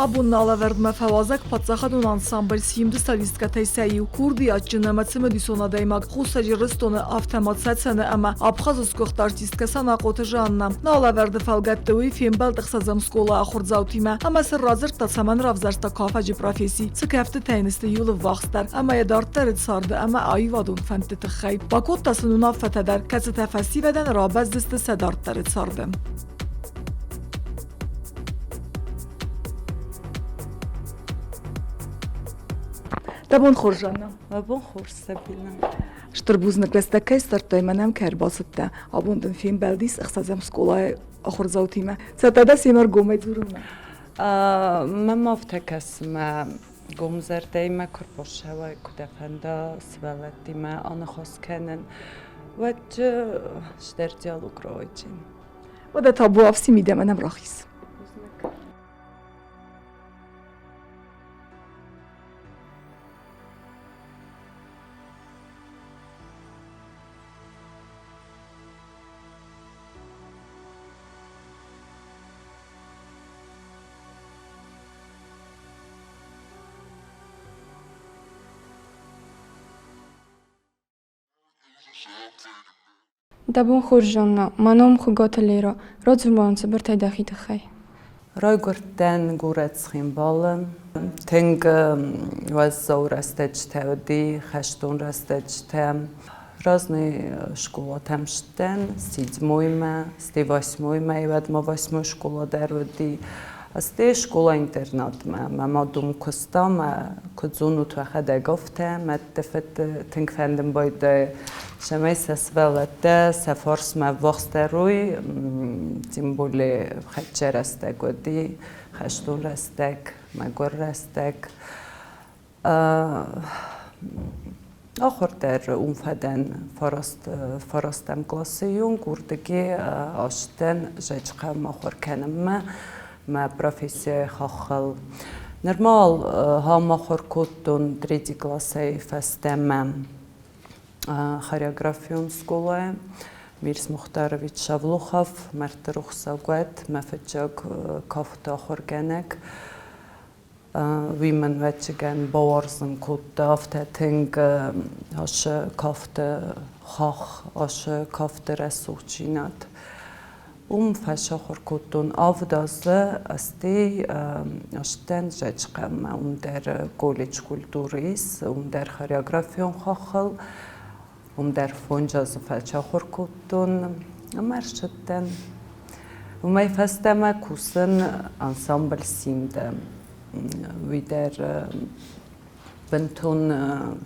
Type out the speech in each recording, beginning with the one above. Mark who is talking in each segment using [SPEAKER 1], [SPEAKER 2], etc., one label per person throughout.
[SPEAKER 1] Абон нӕ алӕвӕрдмӕ фӕуазӕг паддзахадон ансамбль Симды солисткӕтӕй сӕ иу, курдиатджын ӕмӕ цымыдисон адӕймаг Хуссар Ирыстоны, афтӕ ма Цӕцӕны ӕмӕ Абхазы сгуыхт артисткӕ Санахъоты Жанна. Нӕ алӕвӕрды фӕлгӕтты уый фембӕлд ӕхсӕзӕм скъолайы ахуырдзаутимӕ ӕмӕ сын радзырдта, цӕмӕн равзӕрста кафӕджы професси, цы кӕфтытӕ йын сты иуыл ӕввахсдӕр ӕмӕ йӕ дарддӕры царды ӕмӕ аивадон фӕндты тыххӕй. Бакодта сын уынаффӕтӕ дӕр, кӕцытӕ фӕсивӕдӕн рабӕздзысты сӕ дарддӕры царды. Дӕ бон хорз, Жанна.
[SPEAKER 2] Мӕ бон хорз, Сабина.
[SPEAKER 1] Стыр бузныг, рӕстӕг кӕй ссардтай, мӕнӕн кӕй ӕрбацыдтӕ. Абон дын фембӕлдис ӕхсӕзӕм скъолайы ахуырдзаутимӕ. Цӕттӕ дӕ семӕ ӕргомӕй дзурынмӕ?
[SPEAKER 2] Мӕм афтӕ кӕсы, мӕ гомзӕрдӕимӕ куы рбацӕуай, куы дӕ фӕнда сывӕллӕттимӕ аныхас кӕнын, уӕд стыр диалог рауайдзӕн.
[SPEAKER 1] Уӕдӕ табуафси мидӕмӕ нӕм рахиз.
[SPEAKER 3] Дӕ бон хорз, Жанна. Мӕ ном Хуыгаты Лера. Радзур ма цыбыртӕй дӕхи тыххӕй.
[SPEAKER 2] Райгуырдтӕн горӕт Цхинвалы. Тынг уӕззау рӕстӕджытӕ уыди, хӕстон рӕстӕджытӕ. Разный скъолатӕм цыдтӕн, седьмоймӕ, стӕй восьмоймӕ, уӕд ма восьмой скъола дӕр уыди. Стӕй скъола-интернатмӕ. Мӕ мад уым куыста, мӕ куыд зонут уӕхӕдӕг, афтӕ. Мӕ фыд тынг фӕндын байдайы, цӕмӕй сӕ сывӕллӕттӕ сӕ фарсмӕ ӕввахсдӕр уой, тем более хӕццӕ рӕстӕг уыди, хӕстон рӕстӕг, мӕгуыр рӕстӕг. Ахуыр дӕр уым фӕдӕн фарастӕм къласы онг, уырдыгӕй ацыдтӕн Зӕджыхъӕумӕ ахуыр кӕнынмӕ мӕ профессийы хаххыл. Нырма ам ахуыр кодтон третий классӕй фӕстӕмӕ хореографион скъолайы. Мирс Мухтарович Шавлухов, мӕрдты рухсаг уӕд, мӕ фыццаг кафты ахуыргӕнӕг. Уый мын ӕвӕццӕгӕн бауарзын кодта афтӕ тынг ацы кафты хахх, ацы кафты рӕсугъддзинад. Уым фӕсахуыр кодтон авд азы, стӕй ацыдтӕн Зӕджыхъӕумӕ, уым дӕр колледж культуры ис, уым дӕр хореографион хаххыл, уым дӕр фондз азы фӕсахуыр кодтон ӕмӕ ӕрцыдтӕн. Уымӕй фӕстӕмӕ кусын ансамбль Симд-ы. Уый дӕр бынтон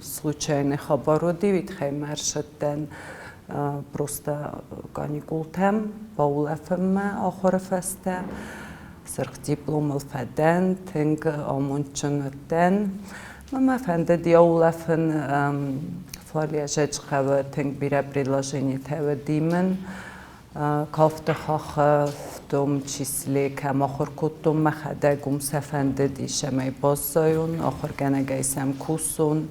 [SPEAKER 2] случайный хабар уыди, уый тыххӕй мӕ ӕрсадтӕн просто каникултӕм, баулӕфынмӕ ахуыры фӕстӕ. Сырх дипломыл фӕдӕн, тынг амондджын уыдтӕн. Мӕ фӕндыди аулӕфын, фӕлӕ Зӕджыхъӕуы тынг бирӕ предложенитӕ уыди мын. Кафты хахы, в том числе кӕм ахуыр кодтон мӕхӕдӕг, уым сӕ фӕндыди, цӕмӕй баззайон, ахуыргӕнӕгӕй сӕм кусон.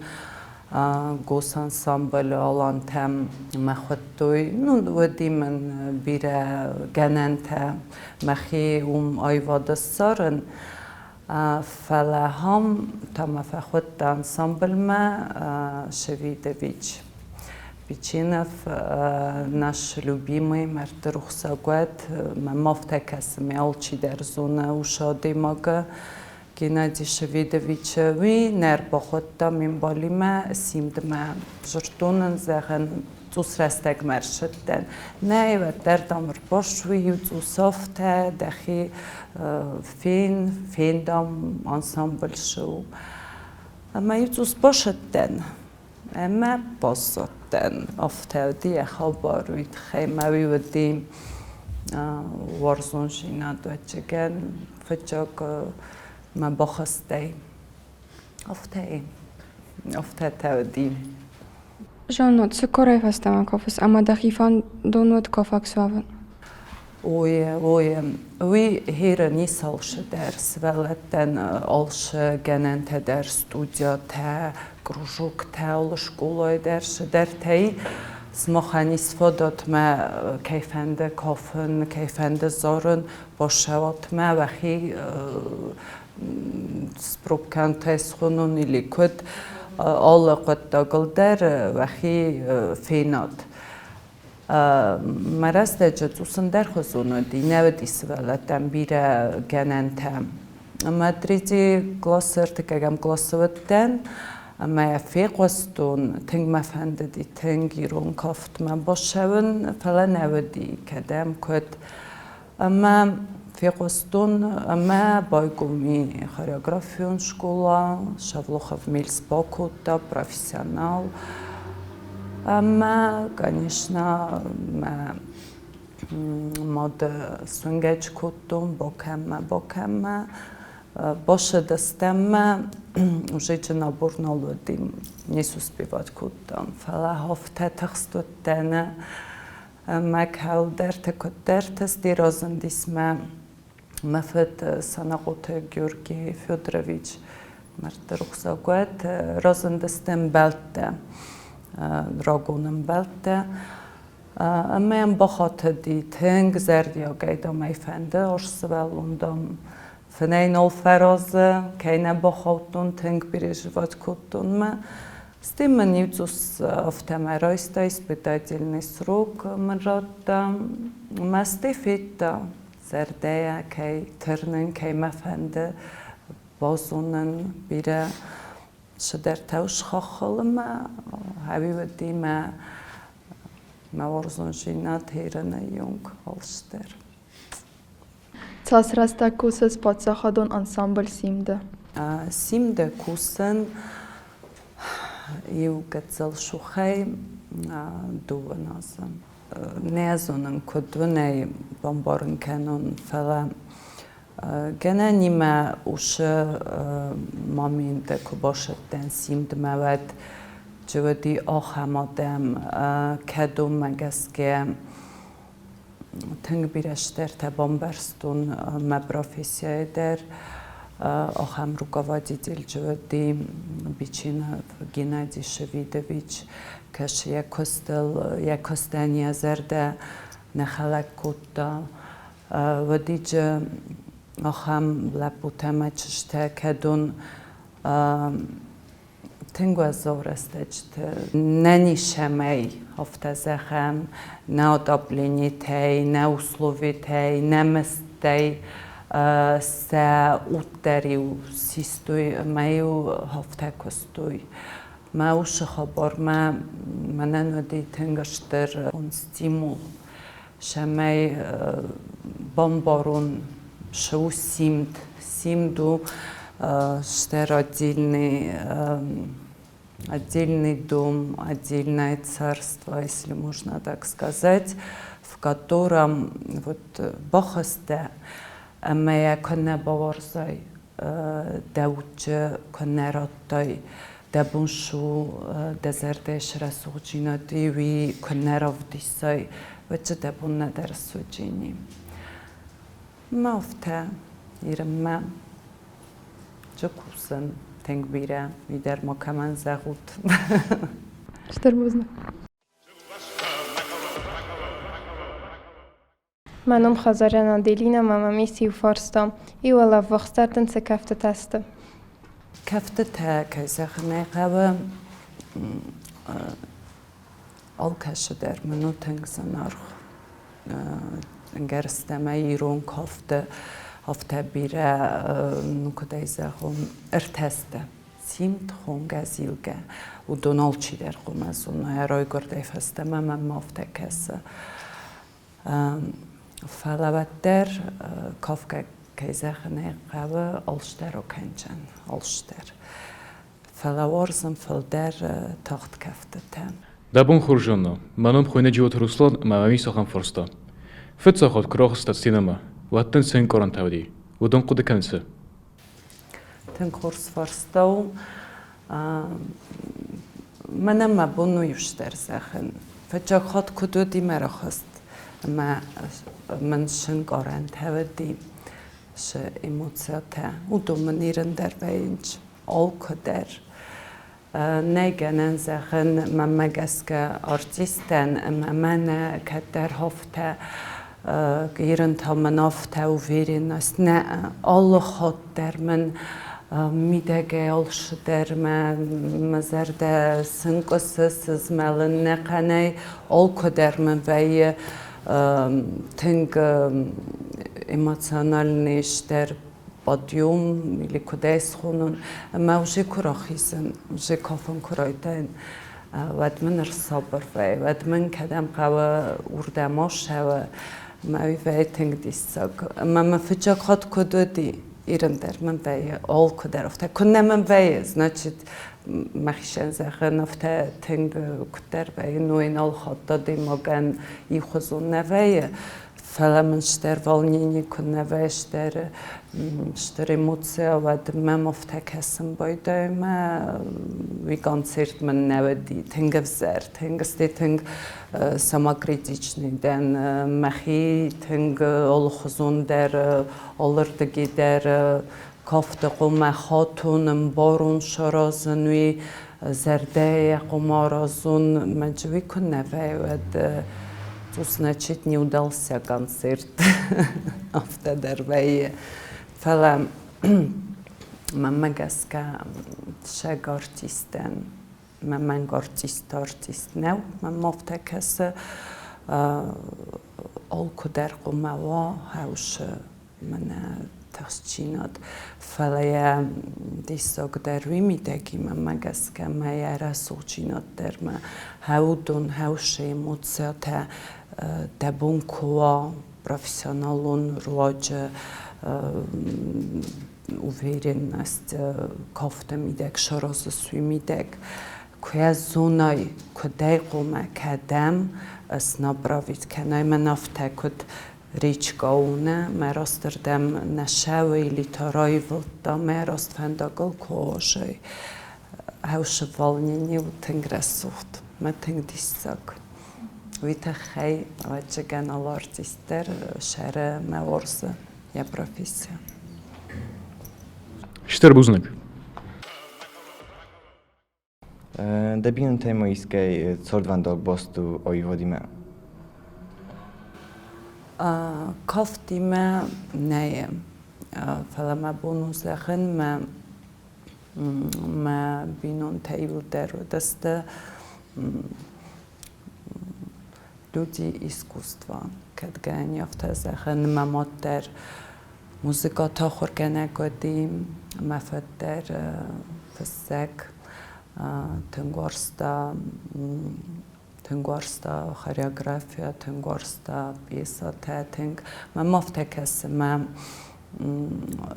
[SPEAKER 2] Госансамблы алантӕм мӕ хуыдтой. Ну, уыди мын бирӕ гӕнӕнтӕ мӕхи уым аивады ссарын. Фӕлӕ ахӕм та мӕ фӕхуыдта ансамблмӕ Шевидович. Печенов наш любимый мӕрдты рухсаг уӕд. Мӕм афтӕ кӕсы, мӕ алчидӕр зоны уыцы адӕймагы. Геннадий Шевидовичы уый нӕ ӕрбахуыдта ме мбалимӕ Симдмӕ. Зырдтон ын, зӕгъын, цъус рӕстӕгмӕ ӕрсыдтӕн. Нӕй, уӕддӕр, дам, ӕрбасуй иу цъус афтӕ, дӕхи фен, фен, дам, ансамбль цы у. Ӕмӕ иу цъус басыдтӕн ӕмӕ баззадтӕн. Афтӕ уыди йӕ хабар, уый тыххӕй мӕ уый уыди уарзондзинад ӕвӕццӕгӕн, фыццаг мӕ бахастӕй. Афтӕ, афтӕтӕ уыди.
[SPEAKER 3] Жанна, цы корӕй фӕстӕмӕ кафыс ӕмӕ дӕхи фӕндон уыд кафӕг суӕвын?
[SPEAKER 2] Ой, ой, уый херы ницы алшы дӕр, сывӕллӕттӕн алшы гӕнӕнтӕ дӕр, студиятӕ, кружоктӕ, алы скъолайы дӕр цыдӕртӕй. Сымахӕн ис фадат мӕ кӕй фӕнды кафын, кӕй фӕнды зарын, бассӕуат-мӕ уӕхи спроб кӕнтӕй схонон или куыд, алы хъуыддагыл дӕр уӕхи фенат. Мӕ рӕстӕджы цъус ӕндӕрхуызон уыди, нӕ уыди сывӕллӕттӕн бирӕ гӕнӕнтӕ. Ӕмӕ третий классы, ӕртыккӕгӕм классы уыдтӕн ӕмӕ йӕ фехъуыстон, тынг мӕ фӕндыди тынг ирон кафтмӕ бацӕуын, фӕлӕ нӕ уыди кӕдӕм, куыд. Ӕмӕ фехъуыстон ӕмӕ байгом и хореографион скъола, Шавлохов Мельс бакодта, профессионал. Ӕмӕ, конечно, мӕ мады сунгӕджы кодтон бакӕммӕ, бакӕммӕ. Басадастӕн мӕ, уже набор нал уыди, не суспевать кодтам. Фӕлӕ афтӕ тыхст уыдтӕн, ӕмӕ кӕуылдӕрты, куыддӕрты сте разындис мӕ мӕ фыд Санахъоты Георгий Федорович, мӕрдты рухсаг уӕд, разындысты ӕмбӕлттӕ, рагон ӕмбӕлттӕ. Ӕмӕ йӕм бахатыди тынг зӕрдиагӕй, дам ӕй фӕнды ас сывӕллон, дам, фынӕй нал фӕразы, кӕй нӕ бахаудтон, тынг переживать кодтон мӕ. Стӕй мын иу цъус афтӕмӕй райста, испытательный срок мын радта. Мӕ стӕй федта, зӕрдӕйӕ кӕй тырнын, кӕй мӕ фӕнды базонын бирӕ цыдӕртӕ схаххыл ӕмӕ ӕви уыди мӕ мӕ уарзондзинад Ирыны онг алцыдӕр.
[SPEAKER 4] Цас рӕстӕг кусыс паддзахадон ансамбль «Симд»-ы?
[SPEAKER 2] «Симд»-ы кусын иу гыццыл сухӕй дыууын азы. Нӕ зонын, куыд уын ӕй бамбарын кӕнон, фӕлӕ Гӕнӕнимӕ уыцы моменты куы басыдтӕн Симдмӕ, уӕд чи уыди ахӕм адӕм, кӕдонмӕ гӕсгӕ тынг бирӕ цыдӕртӕ бамбӕрстон мӕ профессийӕйы дӕр. Ахӕм руководитель чи уыди, Бичинов Геннадий Шевидович, кӕсы йӕ куыстыл, йӕ куыстӕн йӕ зӕрдӕ нӕ хӕлӕг кодта. Уӕдиджы ахӕм лӕппутӕ ӕмӕ чызджытӕ, кӕдон тынг уӕззау рӕстӕджыты нӕ нисӕмӕй, афтӕ зӕгъӕм, нӕ отопленитӕй, нӕ условитӕй, нӕ мыздтӕй сӕ уддӕр-иу систой ӕмӕ-иу афтӕ куыстой. Мӕ уыцы хабармӕ мӕнӕн уыди тынг стыр стимул. Цӕмӕй бамбарон, цы у Симд. Симд у стыр отдельный, отдельный дом, отдельное царство, если можно так сказать, в котором вот бахызтӕ ӕмӕ йӕ куыннӕ бауарзай, дӕ удджы куыннӕ радтай, дӕ бон цы у, дӕ зӕрдӕйы срӕсугъддзинад уый куыннӕ равдисай, уӕд дзы дӕ бон нӕдӕр суджини. Мӕ афтӕ Ирынмӕ джы кусын тынг бирӕ, уый дӕр ма кӕмӕн зӕгъут.
[SPEAKER 4] Стыр бузныг.
[SPEAKER 3] Мӕ ном Хазарян Аделина ӕмӕ мӕм ис иу фарста. Иу ӕввахсдӕр дын цы кӕфтытӕ сты?
[SPEAKER 2] Кӕфтытӕ, кӕй зӕгъын ӕй хъӕуы, алкӕцы дӕр мын у тынг зынаргъ. Ӕгӕрыстӕмӕй ирон кафты афтӕ бирӕ, куыд ӕй зӕгъон, ӕртӕстӕ. Симд, хонгӕ, зилгӕ. Уыдон алчидӕр хъуамӕ зона, йӕ райгуырдӕй фӕстӕмӕ мӕм афтӕ кӕсы. Фӕлӕ уӕддӕр кафгӕ, кӕй зӕгъын ӕй хъӕуы, алцыдӕр окӕнджын, алцыдӕр. Фӕлӕ уарзын фылдӕр тагъд кӕфтытӕ.
[SPEAKER 5] Дӕ бон хорз, Жанна. Мӕ ном хуыйны Джиоты Руслан ӕмӕ мӕм ис ахӕм фарста. Фыццаг хатт куы рахызтӕ сценӕмӕ, уӕд дын цы ӕнкъарӕнтӕ уыди? Уыдон хъуыды кӕныс?
[SPEAKER 2] Тынг хорз фарста у. Мӕнӕн мӕ бон у иустӕр зӕгъын. Фыццаг хатт куыд уыди мӕ рахызт ӕмӕ мын сынкъарӕнтӕ уыди, цы эмоциятӕ, уыдон мын ирын дӕр вӕййынц алкуы дӕр. Нӕй гӕнӕн зӕгъын, мӕнмӕ гӕсгӕ артисттӕн ӕмӕ мӕнӕ кӕддӕр афтӕ ирын та мын афтӕ уверенность нӕ алы хатт дӕр мын мидӕгӕй алцыдӕр мӕ мӕ зӕрдӕ сынкъуысы, сызмӕлын нӕхъӕнӕй алкуыдӕр мын вӕййы тынг эмоциональный стӕр подъем или куыд ӕй схонон, ӕмӕ уже куы рахизын, уже кафын куы райдайын, уӕд мын ӕрсабыр вӕййы, уӕд мын кӕдӕм хъӕуы, уырдӕм ассӕуы, ӕмӕ уый вӕййы тынг диссаг. Ӕмӕ мӕ фыццаг хатт куыд уыди, ирын дӕр мын вӕййы, алкуыдӕр афтӕ. Куыннӕ мын вӕййы, значит, мӕхицӕн зӕгъын, афтӕ тынг куыддӕр вӕййы, ной нал хатт адӕймагӕн иухуызон нӕ вӕййы. Фӕлӕ мын стыр волнение куыннӕ вӕййы, стыр, стыр эмоцийӕ, уӕд мӕм афтӕ кӕсын байдайы мӕ уый концерт мын нӕ уыди тынг ӕвзӕр, тынг стӕй тынг самокритичный дӕн, мӕхи тынг алыхуызон дӕр, алырдыгӕй дӕр кафты хъуамӕ хатон, ӕмбарон саразын, уый зӕрдӕйӕ хъуамӕ аразон, мӕнчы уый куыннӕ вӕййы, уӕд значит не удался концерт, афтӕ дӕр вӕййы. Фӕлӕ мӕнмӕ гӕсгӕ сӕг артисттӕн, мӕ мӕнг артист артист нӕу, мӕнмӕ афтӕ кӕсы, алкуыдӕр хъуамӕ уа хӕусы мӕнӕ тыхстдзинад, фӕлӕ йӕ диссаг дӕр уый мидӕг и, мӕнмӕ гӕсгӕ, мӕ йӕ рӕсугъддзинад дӕр, мӕ хӕудон, хӕусы эмоциятӕ дӕ бон куы уа профессионалон руаджы уверенность кафты мидӕг саразыс, уый мидӕг куы йӕ зонай, куыдӕй хъуамӕ кӕдӕм снаправить кӕнай, мӕн афтӕ куыд Речка у нӕ, мӕ растырдӕм нӕ сӕуы или та раивылдта, мӕ раст фӕндагыл куы азай. Хӕусы волнение у тынг рӕсугъд, мӕ тынг диссаг. Уый тыххӕй, ӕвӕццӕгӕн, алы артист дӕр сӕры мӕ уарзы йӕ професси.
[SPEAKER 5] Стыр бузныг.
[SPEAKER 6] Дӕ бинонтӕй ма искӕй цардвӕндаг баст у аивадимӕ?
[SPEAKER 2] Кафтимӕ нӕй, фӕлӕ мӕ бон у зӕгъын, мӕ мӕ бинонтӕ иуылдӕр уыдысты люди искусства. Кӕд гӕнӕн афтӕ зӕгъын, мӕ мад дӕр музыкаты ахуыргӕнӕг уыди, мӕ фыд дӕр фыссӕг, тынг уарзта тынг уарзта хореография, тынг уарзта пьесӕтӕ, тынг мӕм афтӕ кӕсы, мӕ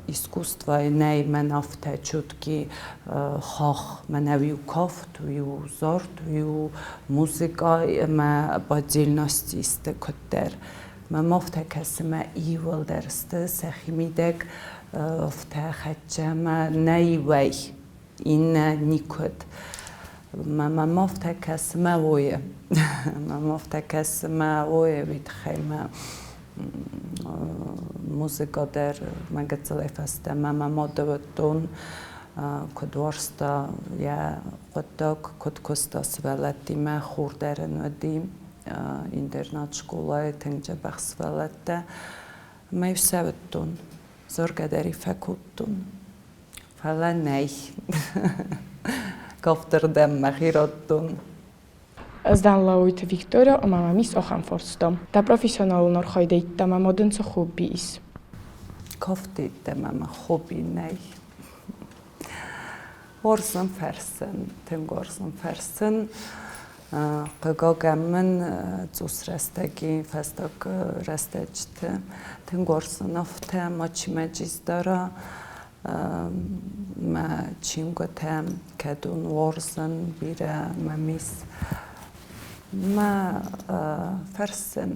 [SPEAKER 2] искусствойы нӕй мӕн афтӕ чутки хахх, мӕнӕ иу кафт, иу зард, иу музыкӕ ӕмӕ по отдельности сты куыддӕр. Мӕм афтӕ кӕсы, мӕ иуылдӕр сты сӕхи мидӕг афтӕ хӕццӕ ӕмӕ нӕ иуӕй иннӕ никуыд. Мӕм афтӕ кӕсы мӕ уойы. Мӕм афтӕ кӕсы мӕ уойы, уый тыххӕй мӕ музыкӕ дӕр мӕ гыццылӕй фӕстӕмӕ мӕ мады уыдтон, куыд уарзта йӕ хъуыддаг, куыд куыста сывӕллӕттимӕ, хур дӕр ын уыди интернат скъолайы тынг дзӕбӕх сывӕллӕттӕ. Ӕмӕ-иу сӕ уыдтон, заргӕ дӕр-иу фӕкодтон. Фӕлӕ нӕй. Кафтырдӕм мӕхи радтон.
[SPEAKER 3] Ӕз дӕн Лауиты Виктория ӕмӕ мӕм ис ахӕм фарста. Дӕ профессионалон архайдӕй ӕмӕ дын цы хобби ис?
[SPEAKER 2] Кафты йеддӕмӕ мӕ хобби нӕй. Уарзын фӕрсын, тынг уарзын фӕрсын. Хъыгагӕн мын цъус рӕстӕги, фӕстаг рӕстӕджыты тынг уарзын афтӕ, мачи мӕ дара, мӕ чингуытӕ, кӕдон уарзын бирӕ мӕм ис. Мӕ фӕрсын,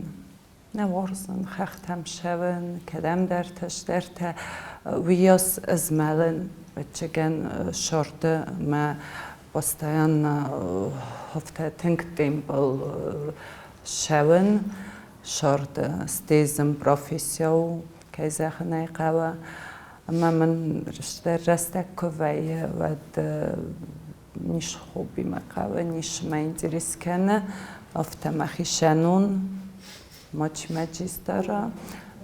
[SPEAKER 2] нӕ уарзын хӕхтӕм ссӕуын, кӕдӕмдӕртӕ, стӕртӕ, уыйас ызмӕлын, ӕвӕццӕгӕн, сӕрды мӕ постоянно афтӕ тынг темпыл ссӕуын сӕрды. Стӕй зын профессия у, кӕй зӕгъын ӕй хъӕуы. Ӕмӕ мын рӕстӕг куы вӕййы, уӕд Ницы хобби мӕ хъӕуы, ницы мӕ интерес кӕны. Афтӕ мӕхи сӕнон, мачи мӕ чи сдара,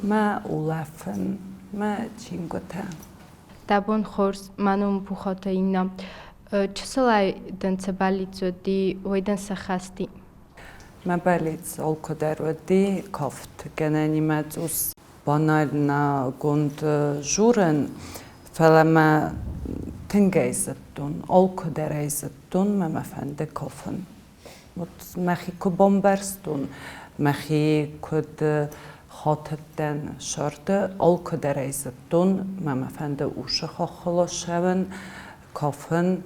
[SPEAKER 2] мӕ улӕфын, мӕ чингуытӕ.
[SPEAKER 7] Дӕ бон хорз, мӕ ном Пухаты Инна. Чысылӕй дын цы бӕллиц уыди, уый дын сӕххӕст и?
[SPEAKER 2] Мӕ бӕллиц алкуыдӕр уыди кафт, гӕнӕнимӕ цъус банальнӕгонд журӕн, фӕлӕ мӕ тынгӕй зыдтон, алкуыдӕр ӕй зыдтон, мӕ мӕ фӕнды кафын. Вот мӕхи куы бамбӕрстон, мӕхи куыд хатыдтӕн сӕрды, алкуыдӕр ӕй зыдтон, мӕ мӕ фӕнды усы хаххыл ссӕуын, кафын,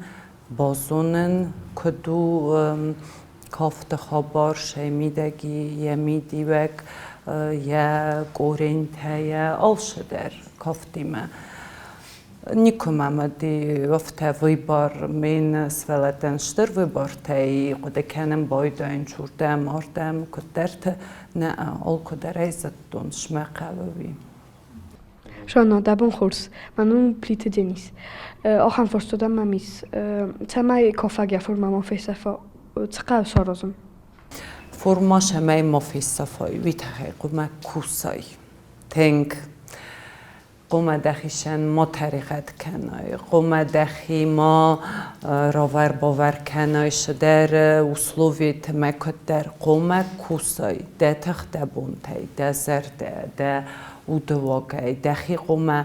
[SPEAKER 2] базонын, куыд у кафты хабар, сӕ мидӕги йӕ мидиуӕг, йӕ къорентӕ, йӕ алцыдӕр кафтимӕ. Никуы мӕм уыди афтӕ выбор, мин сывӕллӕттӕн стыр выбортӕй хъуыды кӕнын байдайын чурдӕм, ардӕм, куыддӕрты. Нӕ, алкуыдӕр ӕй зыдтон, смӕ хъӕуы уый.
[SPEAKER 3] Жанна, дӕ бон хорз. Мӕ ном Плиты Денис. Ахӕм фарста мӕм ис. Цӕмӕй кафӕг йӕ формӕ ма фесӕфа, цы хъӕуы саразын?
[SPEAKER 2] Форма цӕмӕй ма фесӕфай, уый тыххӕй хъуамӕ кусай. Тынг. Хъуамӕ дӕхицӕн ма тӕригъӕд кӕнай, хъуамӕ дӕхи ма равар-бавар кӕнай цыдӕр условиты мӕ куыддӕр. Хъуамӕ кусай дӕ тых дӕ бонтӕй, дӕ зӕрдӕ, дӕ удыуагӕй, дӕхи хъуамӕ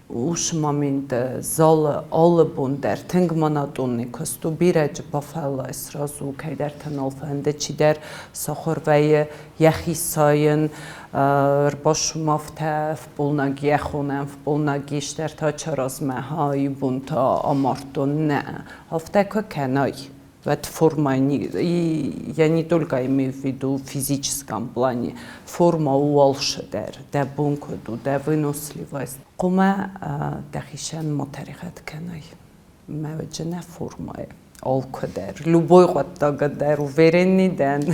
[SPEAKER 2] уыцы момент залы алы бон дӕр тынг монотонный куыст у, бирӕджы бафӕллай сразу, кӕйдӕрты нал фӕнды, чидӕр сахуыр вӕййы йӕхи сайын, ӕрбасумафтӕ, вполнаг йӕ хонӕм, вполнаг истӕр та чаразмӕ хай бунта амардтон. Нӕ, афтӕ куы кӕнай, уӕд форма и я не только имею в виду в физическом плане, форма у алцыдӕр, дӕ бон куыд у, дӕ выносливость. Хъуамӕ дӕхицӕн ма тӕригъӕд кӕнай. Мӕ уӕджы формӕйы алкуыдӕр, любой хъуыддагы дӕр уверенный дӕн.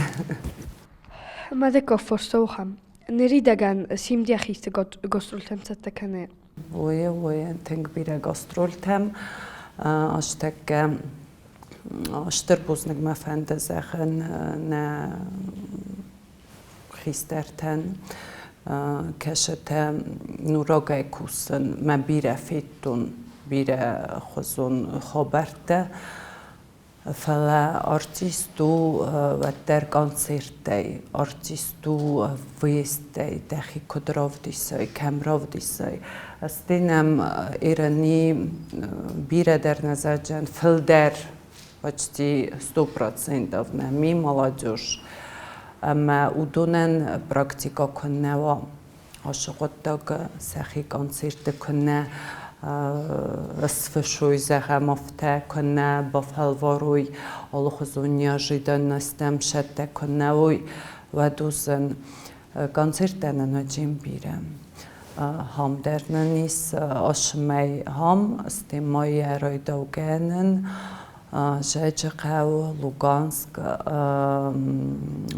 [SPEAKER 3] Мадеков форсоухам. Ныридӕгӕн Симд йӕхи гастрольтӕм цӕттӕ кӕны.
[SPEAKER 2] Ой, ой, тынг бирӕ гастрольтӕм. Азтӕккӕ стыр бузныг мӕ фӕнды зӕгъын нӕ хистӕртӕн, кӕсӕтӕ нурагӕй кусын мӕ бирӕ федтон, бирӕ хуызон хабӕрттӕ. Фӕлӕ артист у уӕддӕр концерттӕй, артист у выездтӕй, дӕхи куыд равдисай, кӕм равдисай. Стӕй нӕм Ирани бирӕ дӕр нӕ зӕгъдзӕн, фылдӕр почти 100% нӕм и молодежь. Ӕмӕ уыдонӕн практикӕ куыннӕ уа, ацы хъуыддаг сӕхи концертты куыннӕ сфысой, зӕгъӕм, афтӕ куыннӕ бафӕлварой, алыхуызон неожиданностӕм сӕттӕ куыннӕ уой, уӕд уыдзӕн концерттӕ нын уыди бирӕ. Хам дӕр нын ис асымӕй хам, стӕй ма йӕ райдаугӕ нын Зӕджыхъӕу, Луганск,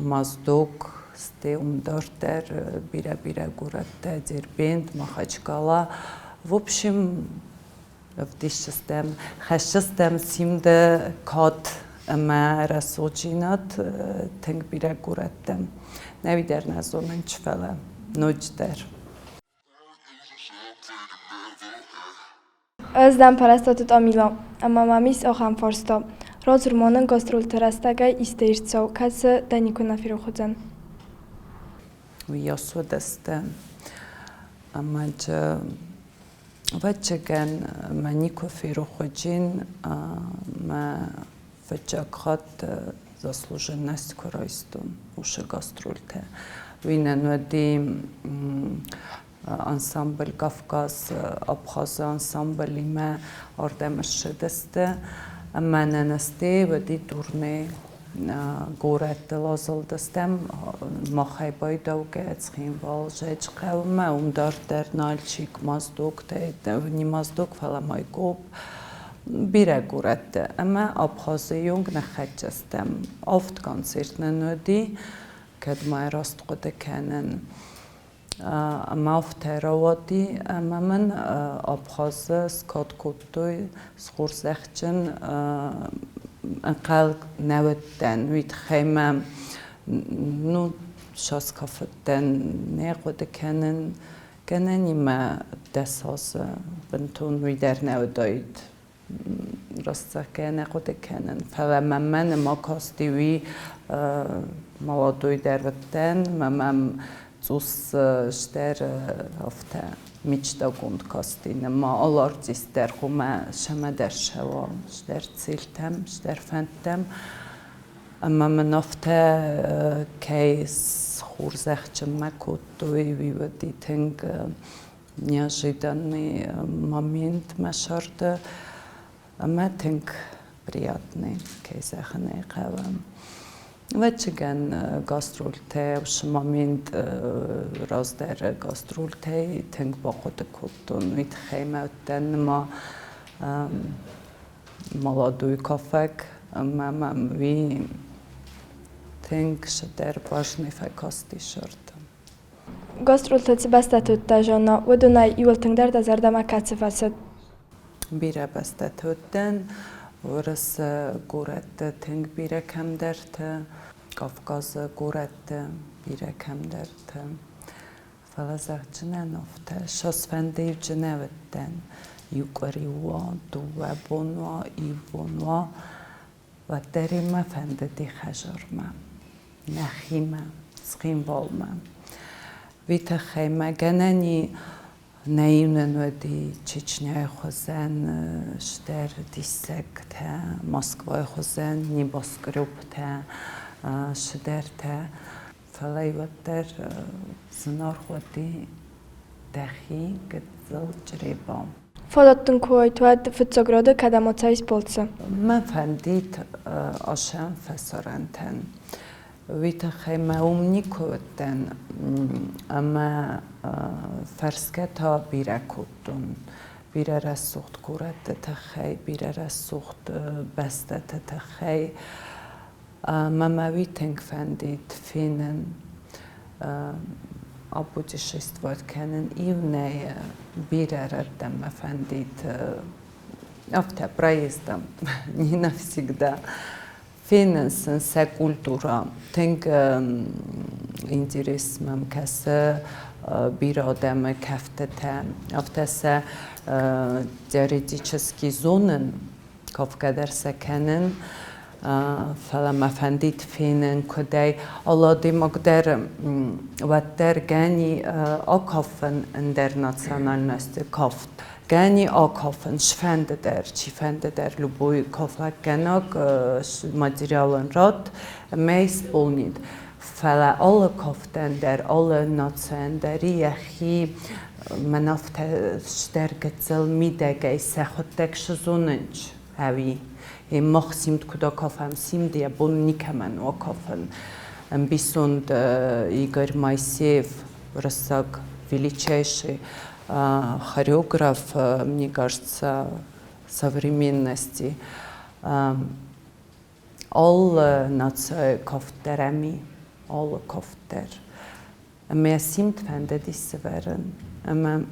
[SPEAKER 2] Моздок, стӕй уым дарддӕр бирӕ-бирӕ горӕттӕ, Дербент, Махачкала. В общем, ӕвдисдзыстӕм, хӕсдзыстӕм Симды кад ӕмӕ рӕсугъддзинад тынг бирӕ горӕттӕм. Нӕуи дӕр нӕ зонын, чи фӕлӕ ноджыдӕр.
[SPEAKER 8] Ӕз дӕн Пӕрӕстаты Тамила, ӕмӕ мӕм ис ахӕм фарста: радзур ма нын гастролты рӕстӕгӕй исты ирд цау, кӕцы дӕ никуы нӕ ферох уыдзӕн?
[SPEAKER 2] Уыйас уыдысты, ӕмӕ ӕвӕццӕгӕн, мӕ никуы ферох уыдзӕн мӕ фыццаг хатт заслуженность куы райстон уыцы гастрольтӕ. Уый нын уыди ансамбль Кавказ, Абхазы ансамблимӕ ардӕм ссыдысты. Ӕмӕ нын стӕй уыди турне горӕттыл азылдыстӕм махӕй байдаугӕ Цхинвал, Зӕджыхъӕумӕ, уым дарддӕр Нальчик, Моздок, не Моздок, фӕлӕ Майкоп, бирӕ горӕтты. Ӕмӕ Абхазы онг ныххӕццӕ стӕм. Авд концерт нын уыди, кӕд ма раст хъуыды кӕнын. Ӕмӕ афтӕ рауади, ӕмӕ мын Абхазы скад кодтой схорзӕхджын ӕнхъӕл нӕ уыдтӕн. Уый тыххӕй мӕ ну, саскафыдтӕн, нӕ хъуыды кӕнын, гӕнӕнимӕ 10 азы бынтон уый дӕр нӕ уыдаид раст зӕгъгӕ, нӕ хъуыды кӕнын. Фӕлӕ мӕм мӕнмӕ касти уый молодой дӕр уыдтӕн, мӕ мӕм цъус стӕр афтӕ мечтагонд касти. Нӕма алы артист дӕр хъуамӕ сӕмӕ дӕр ссӕуа, стӕр цилтӕм, стӕр фӕндтӕм. Ӕмӕ мын афтӕ кӕй схорзӕхджынмӕ кодтой, уый уыди тынг неожиданный момент мӕ сӕрды ӕмӕ тынг приятный, кӕй зӕгъын ӕй хъӕуы. Ӕвӕццӕгӕн, гастрольтӕ уыцы момент раздӕры гастрольтӕй тынг бахъуыды кодтон. Уый тыххӕй мӕ уыдтӕн нырма молодой кафӕг ӕмӕ мӕм уый тынг цыдӕр важный фӕкасти сӕрды.
[SPEAKER 8] Гастролты цы бӕстӕты уыдтӕ, Жанна, уыдонӕй иуыл тынгдӕр дӕ зӕрдӕмӕ кӕцы фӕцыд?
[SPEAKER 2] Бирӕ бӕстӕты уыдтӕн, Уырысы горӕтты тынг бирӕ кӕмдӕрты, Кавказы горӕтты бирӕ кӕмдӕрты. Фӕлӕ зӕгъдзынӕн афтӕ, сосфӕндыйджы нӕ уыдтӕн. Иу къуыри уа, дыууӕ бон уа, иу бон уа, уӕддӕр мӕ фӕндыди хӕдзармӕ, нӕхимӕ, Цхинвалмӕ. Уый тыххӕй мӕ гӕнӕн и нӕ иунӕн уыди Чечняйы хуызӕн стӕр диссӕгтӕ, Москвайы хуызӕн небоскребтӕ, цыдӕртӕ. Фӕлӕ уӕддӕр зынаргъ уыди дӕхи гыццыл Чъребо.
[SPEAKER 8] Фадат дын куы уайд, уӕд фыццаг рады кӕдӕм ацӕуис балцы?
[SPEAKER 2] Мӕ фӕндид ахӕм фӕсарӕнтӕн. Уый тыххӕй мӕ уым никуы уыдтӕн ӕмӕ фӕрсгӕ та бирӕ кодтон. Бирӕ рӕсугъд горӕтты тыххӕй, бирӕ рӕсугъд бӕстӕты тыххӕй. Мӕ мӕ уый тынг фӕндид фенын, апутешествовать кӕнын иунӕй бирӕ рӕттӕм мӕ фӕндид афтӕ проездом, не навсегда. Фенын сын сӕ культурӕ. Тынг интерес мӕм кӕсы бирӕ адӕмы кӕфтытӕ. Афтӕ сӕ теоретически зонын, кафгӕ дӕр сӕ кӕнын, фӕлӕ мӕ фӕндид фенын, куыдӕй алы адӕймаг дӕр уӕддӕр гӕни акафын ӕндӕр национальности кафт. Гӕни акафын сфӕнды дӕр, чифӕнды дӕр любой кафӕггӕнӕг материалӕн ратт ӕмӕ исполнит. Фӕлӕ алы кафтӕн дӕр, алы нацийӕн дӕр йӕхи мӕн афтӕ стӕр гыццыл мидӕгӕй сӕхуыдтӕг сызонынч ӕви мах симд куыд акафӕм, симд йӕ бон никӕмӕн у акафын. Ӕмбисонд Игорь Моисеев, уырыссаг величайший хореограф, мне кажется, современности. Алы нацийы кафт дӕр ӕм и, алы кафт дӕр. Ӕмӕ йӕ симд фӕндыди сӕвӕрын. Ӕмӕ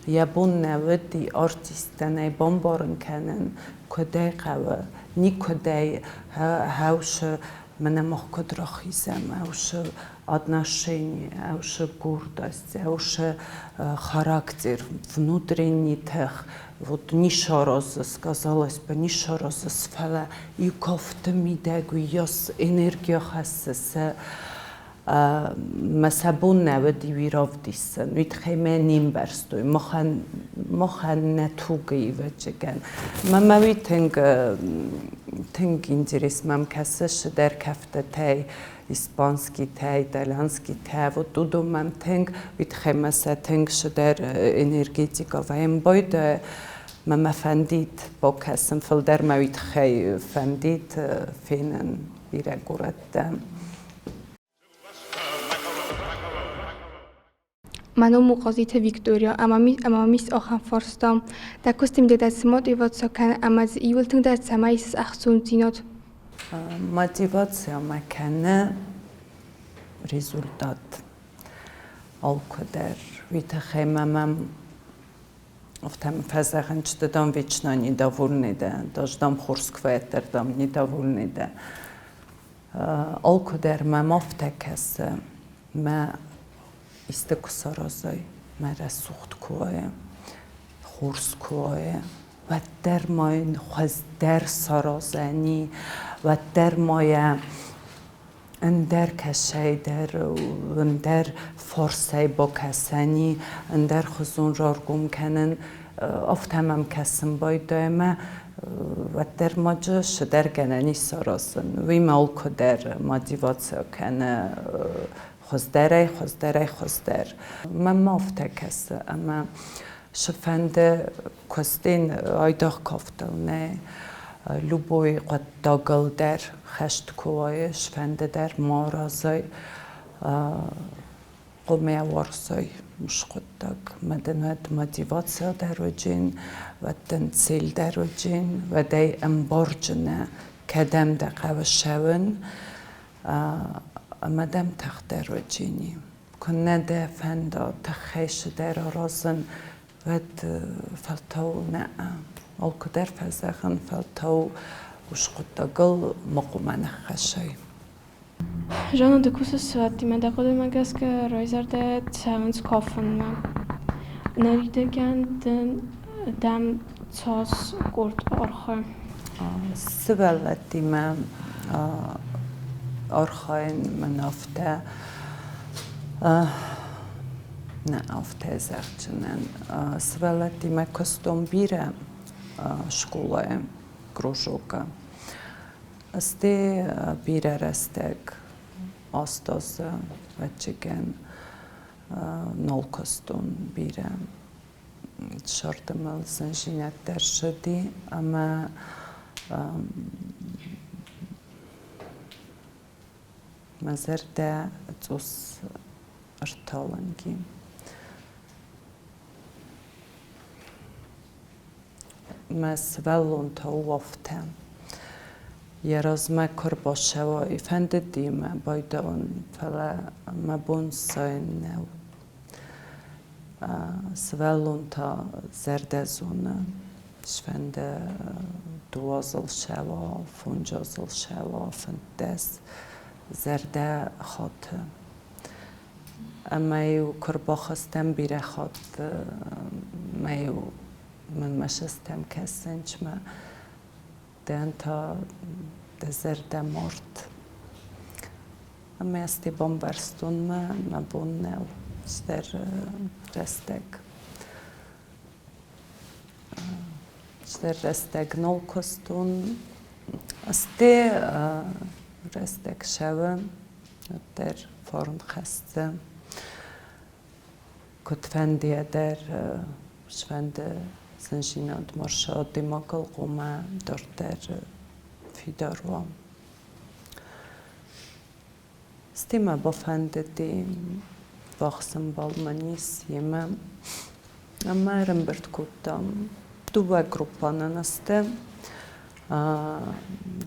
[SPEAKER 2] йӕ бон нӕ уыди артисттӕн ӕй бамбарын кӕнын, куыд ӕй хъӕуы, никуыд ӕй хӕусы мӕнӕ мах куыд рахизӕм, ӕусы отношение, ӕусы гордость, ӕусы характер, внутренний тых. Вот не саразыс, казалось бы, не саразыс, фӕлӕ иу кафты мидӕг уыйас энергия хӕссы сӕ мӕ сӕ бон нӕ уыди уый равдисын. Уый тыххӕй мӕ не мбӕрстой. Махӕн, махӕн нӕ тугы ивӕджыгӕн. Мӕ мӕ уый тынг, тынг интерес мӕм кӕсы цыдӕр кӕфтытӕй, испанскитӕ, итальянскитӕ, вот уыдон мӕм тынг, уый тыххӕй мӕ сӕ тынг цыдӕр энергетика вӕййын байдайы. Мӕ мӕ фӕндид бакӕсын, фылдӕр мӕ уый тыххӕй фӕндид фенын бирӕ горӕттӕ.
[SPEAKER 9] Мӕ ном у Хъазиты Виктория ӕмӕ мӕм ис ахӕм фарста: Дӕ куысты мидӕг дӕ цы мотиваци кӕны ӕмӕ дзы иууыл тынгдӕр цӕмӕй исыс ӕхцондзинад?
[SPEAKER 2] Мотиваци мӕ кӕны результат. Алкуы дӕр. Уый тыххӕй ма мӕм афтӕ фӕзӕгъын, что дам вечно недовольный дӕ, даже дам хорз куы вӕййы, дам недовольный дӕ. Алкуы дӕр мӕм афтӕ кӕсы, мӕ исты куы саразай, мӕ рӕсугъд куы уайа, хорз куы уайа, уӕддӕр ма йын хуыздӕр саразӕни, уӕддӕр ма йӕ ӕндӕр кӕсӕйдӕр, ӕндӕр фарсӕй бакӕсӕни, ӕндӕр хуызон раргом кӕнын. Афтӕ мӕм кӕсын байдайы ӕмӕ уӕддӕр ма цыдӕр гӕнӕн ис саразын. Уый мӕ алкуыдӕр мотиваци кӕны хуыздӕрӕй, хуыздӕрӕй, хуыздӕр. Мӕнмӕ афтӕ кӕсы, ӕмӕ цыфӕнды куыстӕн айдагъ кафтыл нӕ, любой хъуыддагыл дӕр хӕст куы уай, цыфӕнды дӕр ма аразай, хъуамӕ уарзай уыцы хъуыддаг. Мӕ дын уӕд мотиваци дӕр уыджын, уӕд дын цель дӕр уыджын, уӕд ӕй ӕмбарджынӕ, кӕдӕм дӕ хъӕуы ссӕуын, ӕмӕ дӕм тагъддӕр уыджыни. Куыннӕ дӕ фӕнда тыххӕй цыдӕр аразын, уӕд фӕлтау нӕ алкуыдӕр фӕзӕгъын, фӕлтау уыцы хъуыддагыл ма хъуамӕ ныххӕссай.
[SPEAKER 9] Жанна, ды кусыс сывӕллӕттимӕ, дӕ хъуыдымӕ гӕсгӕ райзӕрдӕ цӕуынц кафынмӕ. Ныридӕгӕн дын дӕм цас къорд архайы?
[SPEAKER 2] Сывӕллӕттимӕ архайын мын афтӕ нӕ афтӕ зӕгъдзынӕн. Сывӕллӕттимӕ куыстон бирӕ скъолайы кружокы. Стӕй бирӕ рӕстӕг 8 азы ӕвӕццӕгӕн нал куыстон бирӕ. Сӕрды мыл зындзинӕдтӕ ссыди ӕмӕ мӕ зӕрдӕ цъус ӕрталынг и. Мӕ сывӕллон та у афтӕ. Йӕ размӕ куы ӕрбацӕуай, фӕндыди мӕ байдауын, фӕлӕ мӕ бон сайын нӕу. Сывӕллон та зӕрдӕ зоны, сфӕнды дыууӕзыл сӕуа, фондзазыл сӕуа, 15, зӕрдӕ хаты. Ӕмӕ-иу куы рбахызтӕн бирӕ хатт, мӕ-иу мын мӕ сыстӕм кӕсынчмӕ, дӕн та дӕ зӕрдӕ мард. Ӕмӕ ӕз бамбӕрстон, мӕ бон нӕу цыдӕр рӕстӕг. Цыдӕр рӕстӕг нал куыстон. Стӕй рӕстӕг цӕуы, уӕддӕр фарн хӕссы. Куыдфӕндыйӕ дӕр сфӕнды зындзинад ма сса адӕймагыл, хъуамӕ дарддӕр фидар уа. Стӕй мӕ бафӕндыди ввахс ӕмбал мын ис йемӕ ӕмӕ ӕрӕмбырд кодтам дыууӕ группӕ нын сты.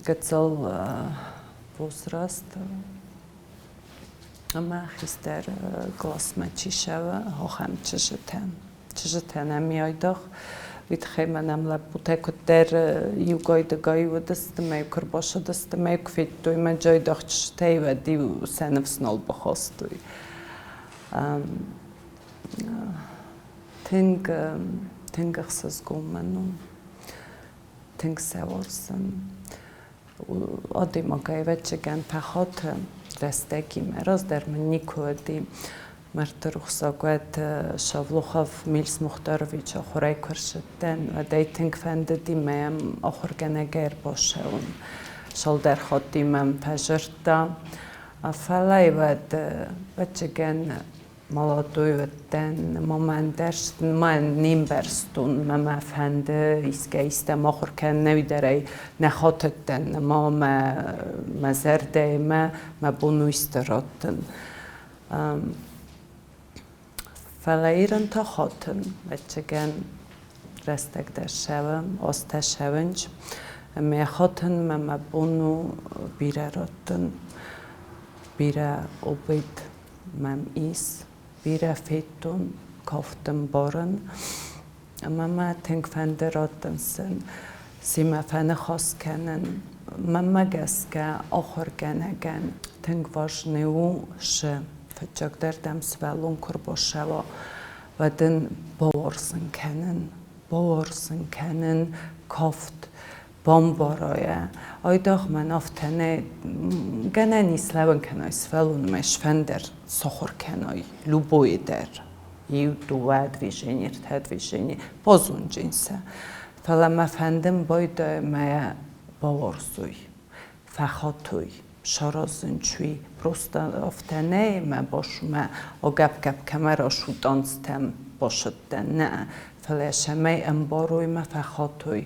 [SPEAKER 2] Гыццыл возраст ӕмӕ хистӕр классмӕ чи цӕуы, ахӕм чызджытӕ. Чызджытӕ нӕм айдагъ уый тыххӕй ма нӕм лӕппутӕ куыддӕр иугай-дыгай уыдысты мӕ куы ӕрбацыдысты мӕ куы федтой мӕ джайдагъ чызджытӕй, уӕд-иу сӕ ныфс нал бахастой. Тынг, тынг ӕхсызгон мын у, тынг сӕ уарзын. Адӕймагӕй, ӕвӕццӕгӕн, фӕхаты рӕстӕгимӕ. Раздӕр мын никуы уыди. Мӕрдты рухсаг уӕд Шавлухов Мельс Мухтарович ахуырӕй куы ӕрцыдтӕн, уӕд ӕй тынг фӕндыди мӕм ахуыргӕнӕгӕй ӕрбацӕуын. Цалдӕр хатти мӕм фӕзырдта. Фӕлӕ уӕд, ӕвӕццӕгӕн, молодой уыдтӕн, мамӕ ӕндӕр ма не мбӕрстон, мӕ мӕ фӕнды искӕй истӕм ахуыр кӕнын, ӕви дӕр ӕй нӕ хатыдтӕн, ма мӕ мӕ зӕрдӕйы мӕ мӕ бон у исты раттын. Фӕлӕ ирон та хатын, ӕвӕццӕгӕн, рӕстӕг дӕр цӕуы, азтӕ цӕуынц, ӕмӕ хатын мӕ мӕ бон у бирӕ раттын, бирӕ опыт мӕм ис, Бирӕ федтон кафт ӕмбарын. Ӕмӕ мӕ тынг фӕнды раттын сын, семӕ фӕныхас кӕнын. Мӕнмӕ гӕсгӕ, ахуыргӕнӕгӕн тынг важный у шы фыццагдӕр дӕм сывӕллон куы рбацӕуа, уӕд ын бауарзын кӕнын, бауарзын кӕнын кафт, бамбарайа. Айдагъ мӕн афтӕ нӕ гӕнӕн ис лӕууын кӕнай сывӕллонмӕ сфӕндӕр сахуыр кӕнай любойы дӕр. Иу, дыууӕ движени, ӕртӕ движени, базонджын сӕ. Фӕлӕ мӕ фӕндын байдайа мӕ бауарзой, фӕхатой, саразын чуи. Просто афтӕ нӕ мӕ басумӕ агӕпп-гӕпп кӕмӕ расудтанцтӕм басыдтӕн, нӕ, фӕлӕ цӕмӕй ӕмбарой мӕ фӕхатой,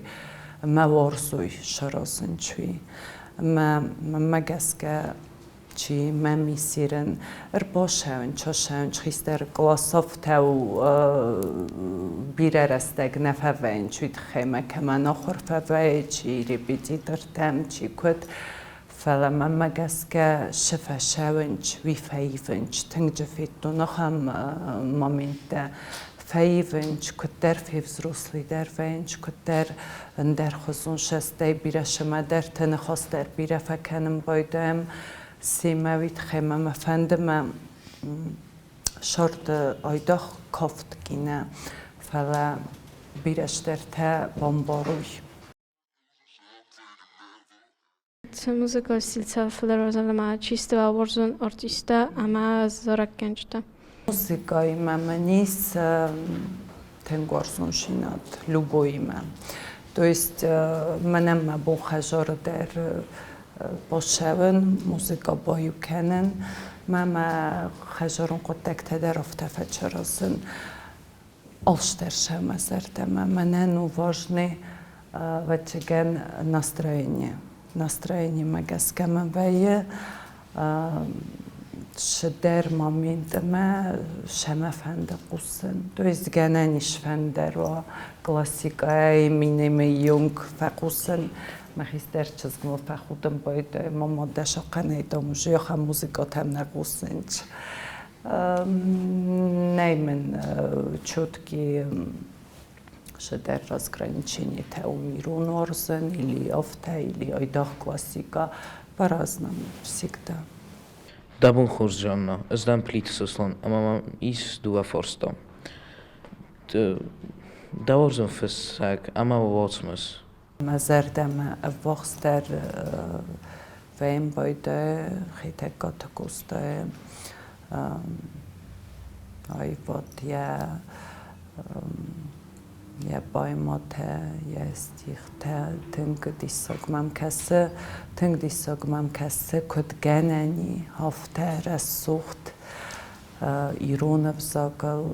[SPEAKER 2] мӕ уарзой саразын чуи. Мӕ мӕнмӕ гӕсгӕ чи мӕ миссирен ӕрбацӕуын, часӕуын хистӕр къласовтӕ бирӕ рӕстӕг нӕ фӕвӕййынц, уый тыххӕй мӕ кӕмӕн ахуыр фӕвӕййы, чи репетитортӕм, чи куыд. Фӕлӕ мӕнмӕ гӕсгӕ цы фӕцӕуынц, уый фӕивынц. Тынг дзы федтон ахӕм моменттӕ. Фӕивынц, куыддӕр февзрослыйдӕр вӕййынц, куыддӕр ӕндӕрхуызон сӕстӕй бирӕ цӕмӕдӕрты ныхас дӕр бирӕ фӕкӕнын байдайӕм. Семӕ уый тыххӕй мӕ мӕ фӕнды мӕ сӕрды айдагъ кафт кӕнӕ, фӕлӕ бирӕ стӕртӕ бамбарой.
[SPEAKER 10] Цы музыкалон стиль сӕ фылдӕр уарзын ӕмӕ чи сты уарзон артисттӕ ӕмӕ зарӕггӕнджытӕ?
[SPEAKER 2] Музыкаимӕ мын ис тынг уарзондзинад любоимӕ. То есть мӕнӕн мӕ бон хӕдзары дӕр бацӕуын, музыкӕ баиу кӕнын, мӕ мӕ хӕдзарон хъуыддӕгтӕ дӕр афтӕ фӕчаразын. Алцыдӕр сӕ мӕ зӕрдӕмӕ. Мӕнӕн у важный, ӕвӕццӕгӕн, настроение. Настроениемӕ гӕсгӕ мӕ вӕййы цыдӕр моментмӕ сӕмӕ фӕнды хъусын. То есть гӕнӕн ис фӕндӕр уа классикӕйы минимум фӕхъусын. Мӕ хистӕр чызг мыл фӕхудын байдайы, мама дӕ сахъхъӕнӕй дам уже ахӕм музыкатӕм нӕ хъусынц. Нӕй мын четкий шедер разграничение у ирон уарзын или афтӕ, или айдагъ классика, по-разному всегда.
[SPEAKER 11] Дӕ бон хорз, Жанна. Ӕз дӕн Плиты Сослан, ӕмӕ мӕм ис дыууӕ фарста. Дӕ уарзон фыссӕг ӕмӕ уацмыс?
[SPEAKER 2] Мӕ зӕрдӕмӕ ӕввахсдӕр фембӕлдӕ Хетӕгкаты Къостайы аивад, йӕ поэмӕтӕ, йӕ стихтӕ тынг диссаг мӕм кӕсы, тынг диссаг мӕм кӕсы, куыд гӕнӕн и, афтӕ рӕсугъд ирон ӕвзагыл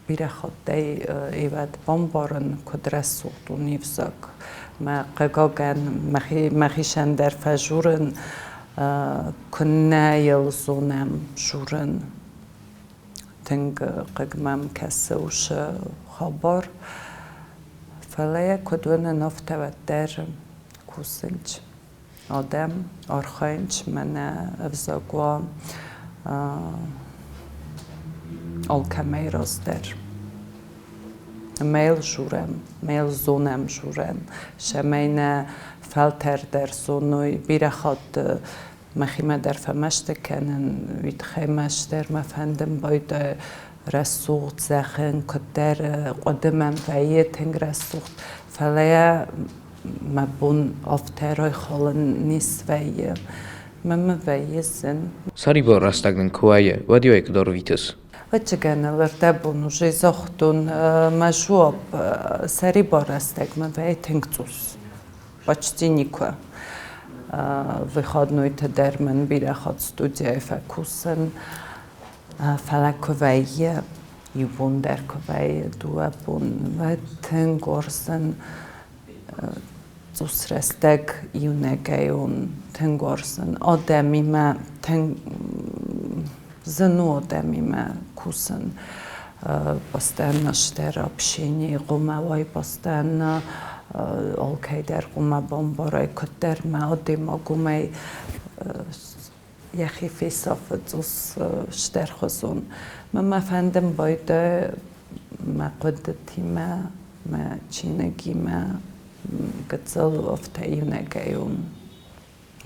[SPEAKER 2] бирӕ хаттӕй ивӕд бамбарын, куыд рӕсугъд у не взаг. Мӕ хъыгагӕн, мӕхицӕн дӕр фӕжурын, куыннӕ йыл зонӕм журын. Тынг хъыг мӕм кӕсы уыцы хабар. Фӕлӕ йӕ куыд уынын, афтӕ уӕддӕр кусынц адӕм, архайынц мӕнӕ ӕвзаг уа алкӕмӕй раздӕр. Ӕмӕ йыл журӕм, ӕмӕ йыл зонӕм журӕн, цӕмӕй нӕ фӕлтӕр дӕр зоной. Бирӕ хатт мӕхимӕ дӕр фӕмӕсты кӕнын, уый тыххӕй маст дӕр мӕ фӕндын байдайы рӕсугъд зӕгъын, куыддӕр хъуыды мӕм вӕййы тынг рӕсугъд, фӕлӕ йӕ мӕ бон афтӕ райхалын не свӕййы. Мӕнмӕ вӕййы зын.
[SPEAKER 11] Сӕрибар рӕстӕг нын куы вӕййы, уӕд-иу ӕй куыд ӕрвитыс?
[SPEAKER 2] Ӕвӕццӕгӕн ыл ӕрдӕбон уже загътон мӕ жуапп сӕрибар рӕстӕгмӕ вӕййы тынг цъус. Почти никуы. Выходнойты дӕр мын бирӕ хатт студияйы фӕкусын. Фӕлӕ куы вӕййы, иу бон дӕр куы вӕййы, дыууӕ бон, уӕд тынг уарзын цъус рӕстӕг иунӕгӕй уон, тынг уарзын адӕмимӕ, тынг зын у адӕмимӕ кусын. Постоянно стӕр общение хъуамӕ уай, постоянно алкӕй дӕр хъуамӕ бамбарай, куыддӕр мӕ адӕймаг уымӕй. Йӕхи фесафы цъус стӕрхуызон. Мӕ мӕ фӕндын байдайы мӕ хъуыдытимӕ, мӕ чиныгимӕ гыццыл афтӕ иунӕгӕй уым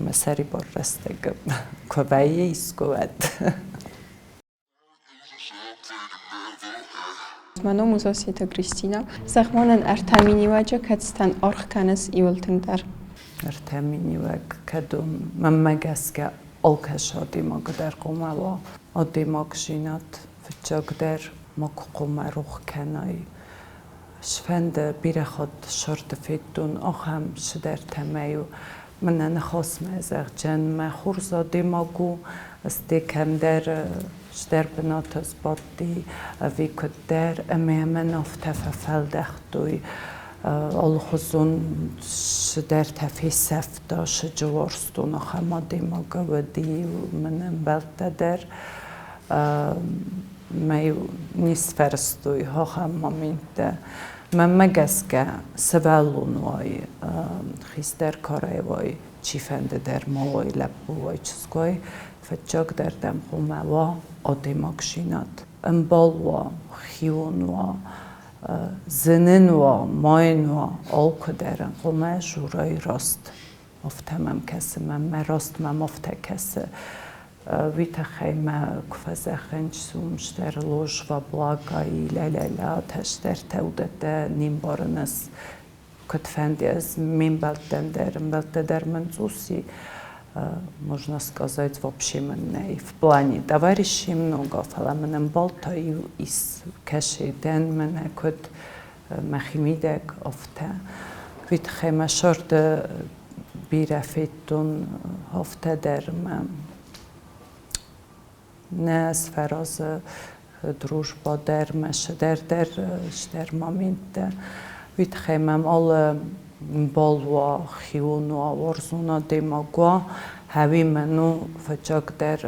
[SPEAKER 2] мӕ сӕрибар рӕстӕг куы вӕййы искуы, уӕд.
[SPEAKER 4] Мӕ ном у Зассеты Кристинӕ. Зӕгъ-ма нын ӕртӕ миниуӕджы, кӕцытӕн аргъ кӕныс иуыл тынгдӕр?
[SPEAKER 2] Ӕртӕ миниуӕг кӕд у, мӕнмӕ гӕсгӕ, алкӕцы адӕймаг дӕр хъуамӕ уа адӕймагдзинад. Фыццагдӕр макуы хъуамӕ рох кӕнай. Сфӕнды бирӕ хатт сӕрды федтон ахӕм цыдӕртӕ мӕ-иу мӕнӕ ныхасмӕ зӕгъджен, мӕ хорз адӕймаг у, стӕй кӕмдӕр стӕр бынаты сбадти ӕви куыддӕр, ӕмӕ мӕн афтӕ фӕфӕлдӕхтой, алыхуызон цыдӕртӕ фесӕфта, сыджы уарзтон ахӕм адӕймаг уыди мын ӕмбӕлттӕ дӕр. Мӕ-иу не сфӕрӕзтой ахӕм моменттӕ. Мӕнмӕ гӕсгӕ, сывӕллон уай, хистӕр карӕй уай, чифӕнды дӕр ма уай, лӕппу уай, чызг уай, фыццагдӕр дӕм хъуамӕ уа адӕймагдзинад. Ӕмбал уа, хион уа, зынын уа, ма йын уа, алкуыдӕр ын хъуамӕ дзурай раст. Афтӕ мӕм кӕсы, мӕнмӕ раст мӕм афтӕ кӕсы. Уый тыххӕй мӕ куы фӕзӕгъынц, уым стӕр ложь во благо и ля-ля-ля, тӕстӕртӕ уыдӕттӕ не мбарын ӕз. Куыдфӕнды ӕз ме мбӕлттӕн дӕр, ӕмбӕлттӕ дӕр мын цъус и, можно сказать, вообще мын нӕй. В плане товарищей много, фӕлӕ мын ӕмбӕлттӕ иу ис, кӕсы дӕн мӕнӕ куыд мӕхимидӕг, афтӕ. Уый тыххӕй мӕ сӕрды бирӕ федтон, афтӕ дӕр мӕ нӕ сфӕразы дружба дӕр, мӕ сыдӕр дӕр стӕр моменттӕ. Уый тыххӕй мӕм алы мбал уа, хион уа, уарзон адӕймаг уа, хӕуи мӕн у фыццагдӕр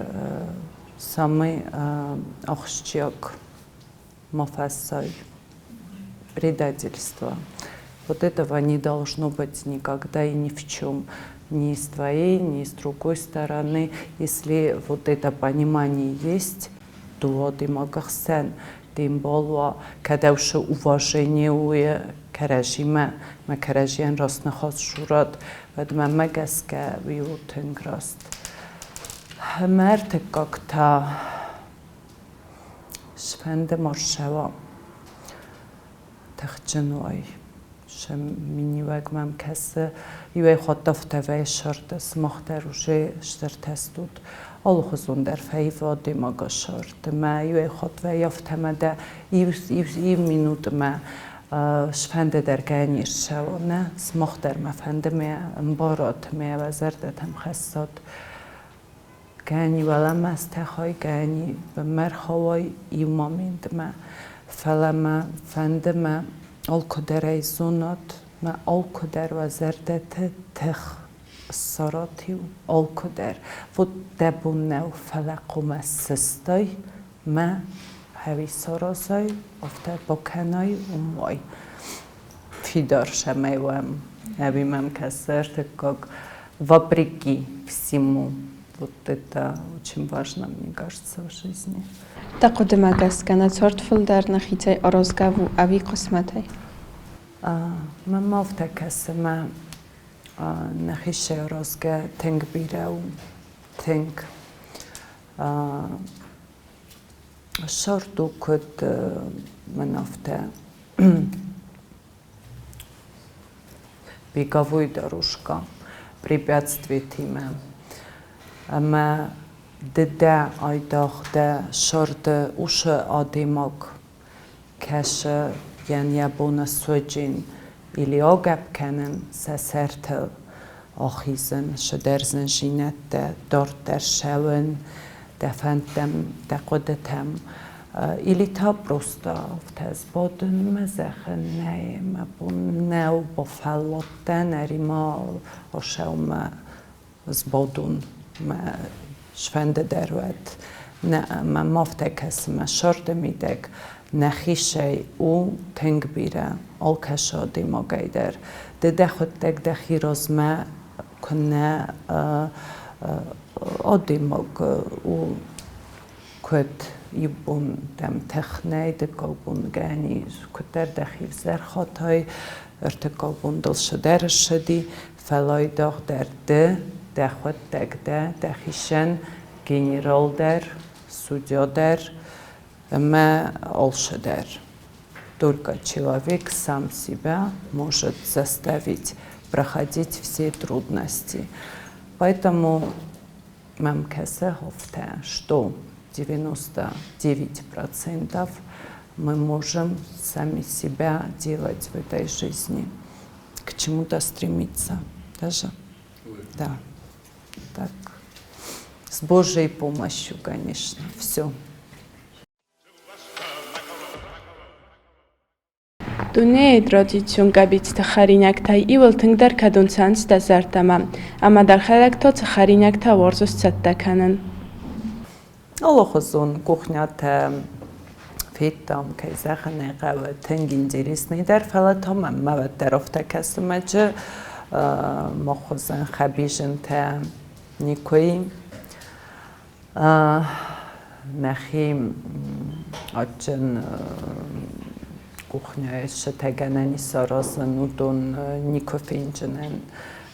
[SPEAKER 2] самый ахсджиаг ма фӕсай предательство. Вот этого не должно быть никогда и ни в чем. Ни с твоей, ни с другой стороны. Если вот это понимание есть, то адӕймаг ӕхсӕн де мбал уа, кӕд ӕвшы уважение уе кӕрӕдзимӕ, мӕ кӕрӕдзийӕн раст ныхас дзурат, уӕд мӕнмӕ гӕсгӕ уый у тынг раст. Ӕмӕ ӕртыккаг та Сфӕнды ма ссӕуа, тыхджын уай. Сӕ миниуӕг мӕм кӕсы, иуӕй хатт афтӕ вӕййы сӕрды, сымах дӕр уже стыртӕ стут. Алыхуызон дӕр фӕивы адӕймагы сӕрды. Мӕ иуӕй хатт вӕййы афтӕ мӕ дӕ иу минутмӕ сфӕнды дӕр кӕй не ссӕуа, нӕ? Сымах дӕр мӕ фӕнды мӕ ӕмбарат, мӕ уӕ зӕрдӕтӕм хӕссат. Гӕни уӕлӕмӕ стӕхай, гӕни бынмӕ рхауай иу моментмӕ. Фӕлӕ мӕ фӕнды мӕ алкуыдӕр ӕй зонат, мӕ алкуыдӕр уӕ зӕрдӕты тых ссарат-иу, алкуыдӕр. Вот дӕ бон нӕу, фӕлӕ хъуамӕ сыстай мӕ хӕри саразай, афтӕ бакӕнай, уым уай. Фидар сӕмӕй уӕм, ӕви мӕм кӕсы ӕртыккаг вопреки всему. Вот это очень важно, мне кажется, в жизни.
[SPEAKER 4] Дӕ хъуыдымӕ гӕсгӕ нӕ цард фылдӕр нӕхицӕй аразгӕ у ӕви хъысмӕтӕй?
[SPEAKER 2] Мӕнмӕ афтӕ кӕсы, мӕ нӕхицӕй аразгӕ тынг бирӕ у, тынг. Сӕрд у куыд мӕн афтӕ беговой дорожка препятствийтимӕ. Ӕмӕ ды дӕ айдагъ дӕ сӕрды уыцы адӕймаг кӕсы йӕн йӕ боны суджин или агӕпп кӕнын сӕ сӕртыл ахизын, цыдӕр зындзинӕдтӕ дарддӕр цӕуын дӕ фӕндтӕм, дӕ хъуыдытӕм. Или та просто афтӕ сбадын мӕ зӕгъын нӕй, мӕ бон нӕу бафӕлладтӕн, ӕри ма сӕумӕ сбадон, мӕ сфӕнды дӕр уӕд. Нӕ, мӕм афтӕ кӕсы, мӕ сӕрды мидӕг нӕхицӕй у тынг бирӕ алкӕцы адӕймагӕй дӕр. Ды дӕхуыдтӕг дӕхи размӕ куы нӕ. Адӕймаг у куыд иу бон дӕм тых нӕй, дыккаг бон гӕнӕн ис, куыддӕр дӕхи взӕр хатай, ӕртыккаг бон дыл цыдӕр ссыди, фӕлӕ айдагъ дӕр ды, дӕхуӕдӕг дӕ, дӕхицӕн генерал дӕр, судья дӕр ӕмӕ алцыдӕр. Только человек сам себя может заставить проходить все трудности. Поэтому мӕм кӕсы афтӕ, что 99% мы можем сами себя делать в этой жизни, к чему-то стремиться даже. Да. Так. С Божьей помощью, конечно, все.
[SPEAKER 4] Дунейы традицион къӕбицты хӕринӕгтӕй иуыл тынгдӕр кӕдон цӕуынц дӕ зӕрдӕмӕ, ӕмӕ дӕхӕдӕг та цы хӕринӕгтӕ уарзыс цӕттӕ кӕнын?
[SPEAKER 2] Алыхуызон кухнятӕ федтам, кӕй зӕгъын ӕй хъӕуы, тынг интересный дӕр, фӕлӕ та мӕм уӕддӕр афтӕ кӕсы мӕджы мах хуызӕн хӕбизынтӕ никуы. Нӕхи адджын кухняйы сытӕгӕнӕн исаразын, уыдон никуы фенджынӕн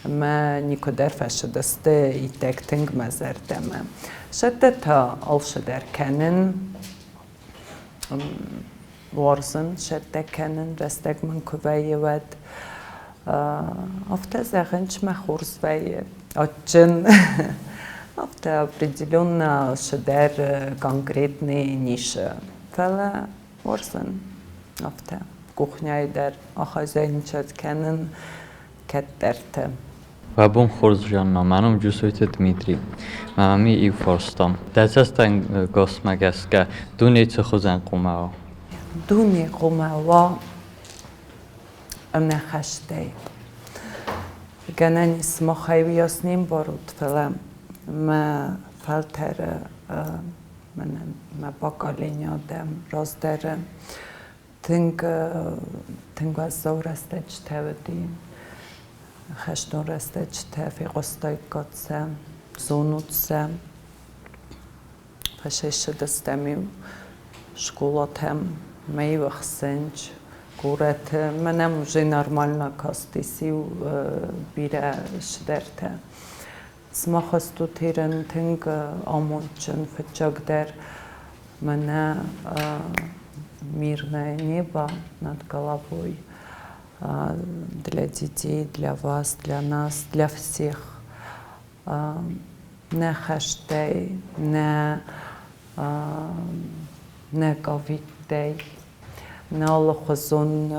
[SPEAKER 2] ӕмӕ никуыдӕр фӕцыдысты иттӕг тынг мӕ зӕрдӕмӕ. Сӕттӕ та алцыдӕр кӕнын, уарзын сӕттӕ кӕнын, рӕстӕг мын куы вӕййы, уӕд. Афтӕ зӕгъын, мӕ хорз вӕййы, адджын. Афтӕ определенно цыдӕр конкретный ницы, фӕлӕ уарзын афтӕ. Кухняйы дӕр ахазӕйничать кӕнын кӕддӕрты.
[SPEAKER 12] Уӕ бон хорз, Жанна. Мӕ ном Джусойты Дмитрий. Мӕ иу фарста. Дӕ цӕстӕнгасмӕ гӕсгӕ дуне цы хуызӕн хъуамӕ уа?
[SPEAKER 2] Дуне хъуамӕ уа ӕнӕхӕстӕй. Гӕнӕн ис, махӕй уыйас не мбарут, фӕлӕ мӕ фӕлтӕры, мӕнӕн мӕ поколение адӕм раздӕры тынг тынг уӕззау рӕстӕджытӕ уыди. Хӕстон рӕстӕджытӕ фехъуыстаиккат сӕ, зонут сӕ. Фӕсӕссыдыстӕм-иу скъолатӕм, мӕ-иу ӕхсӕнч горӕты. Мӕнӕм уже нормально кастис-иу бирӕ цыдӕртӕ. Сымах стут Ирӕн тынг амондджын, фыццагдӕр мӕнӕ мирное небо над головой для детей, для вас, для нас, для всех. Нӕ хӕстӕй, нӕ ковидтӕй, нӕ алыхуызон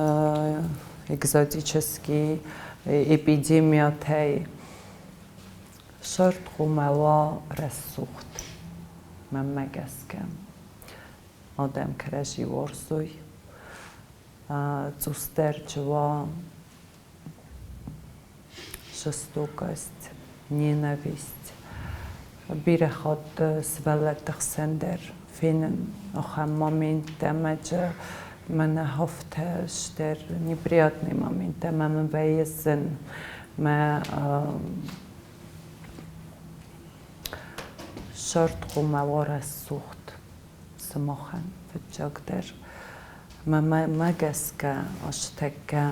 [SPEAKER 2] экзотический эпидемиятӕй. Сырд хъуамӕ уа рӕсугъд, мӕнмӕ гӕсгӕ. Адӕм кӕрӕдзи уарзой, цъусдӕр уа жестокость, ненависть. Бирӕ хатт сывӕллӕтты хсӕн дӕр фенын ахӕм моменттӕ ӕмӕ мӕнӕ афтӕ стыр неприятный моменттӕ ӕмӕ мын вӕййы зын. Мӕ сырд хъуамӕ уа рӕсугъд сымахӕн фыццагдӕр. Мӕ гӕсгӕ астӕккӕ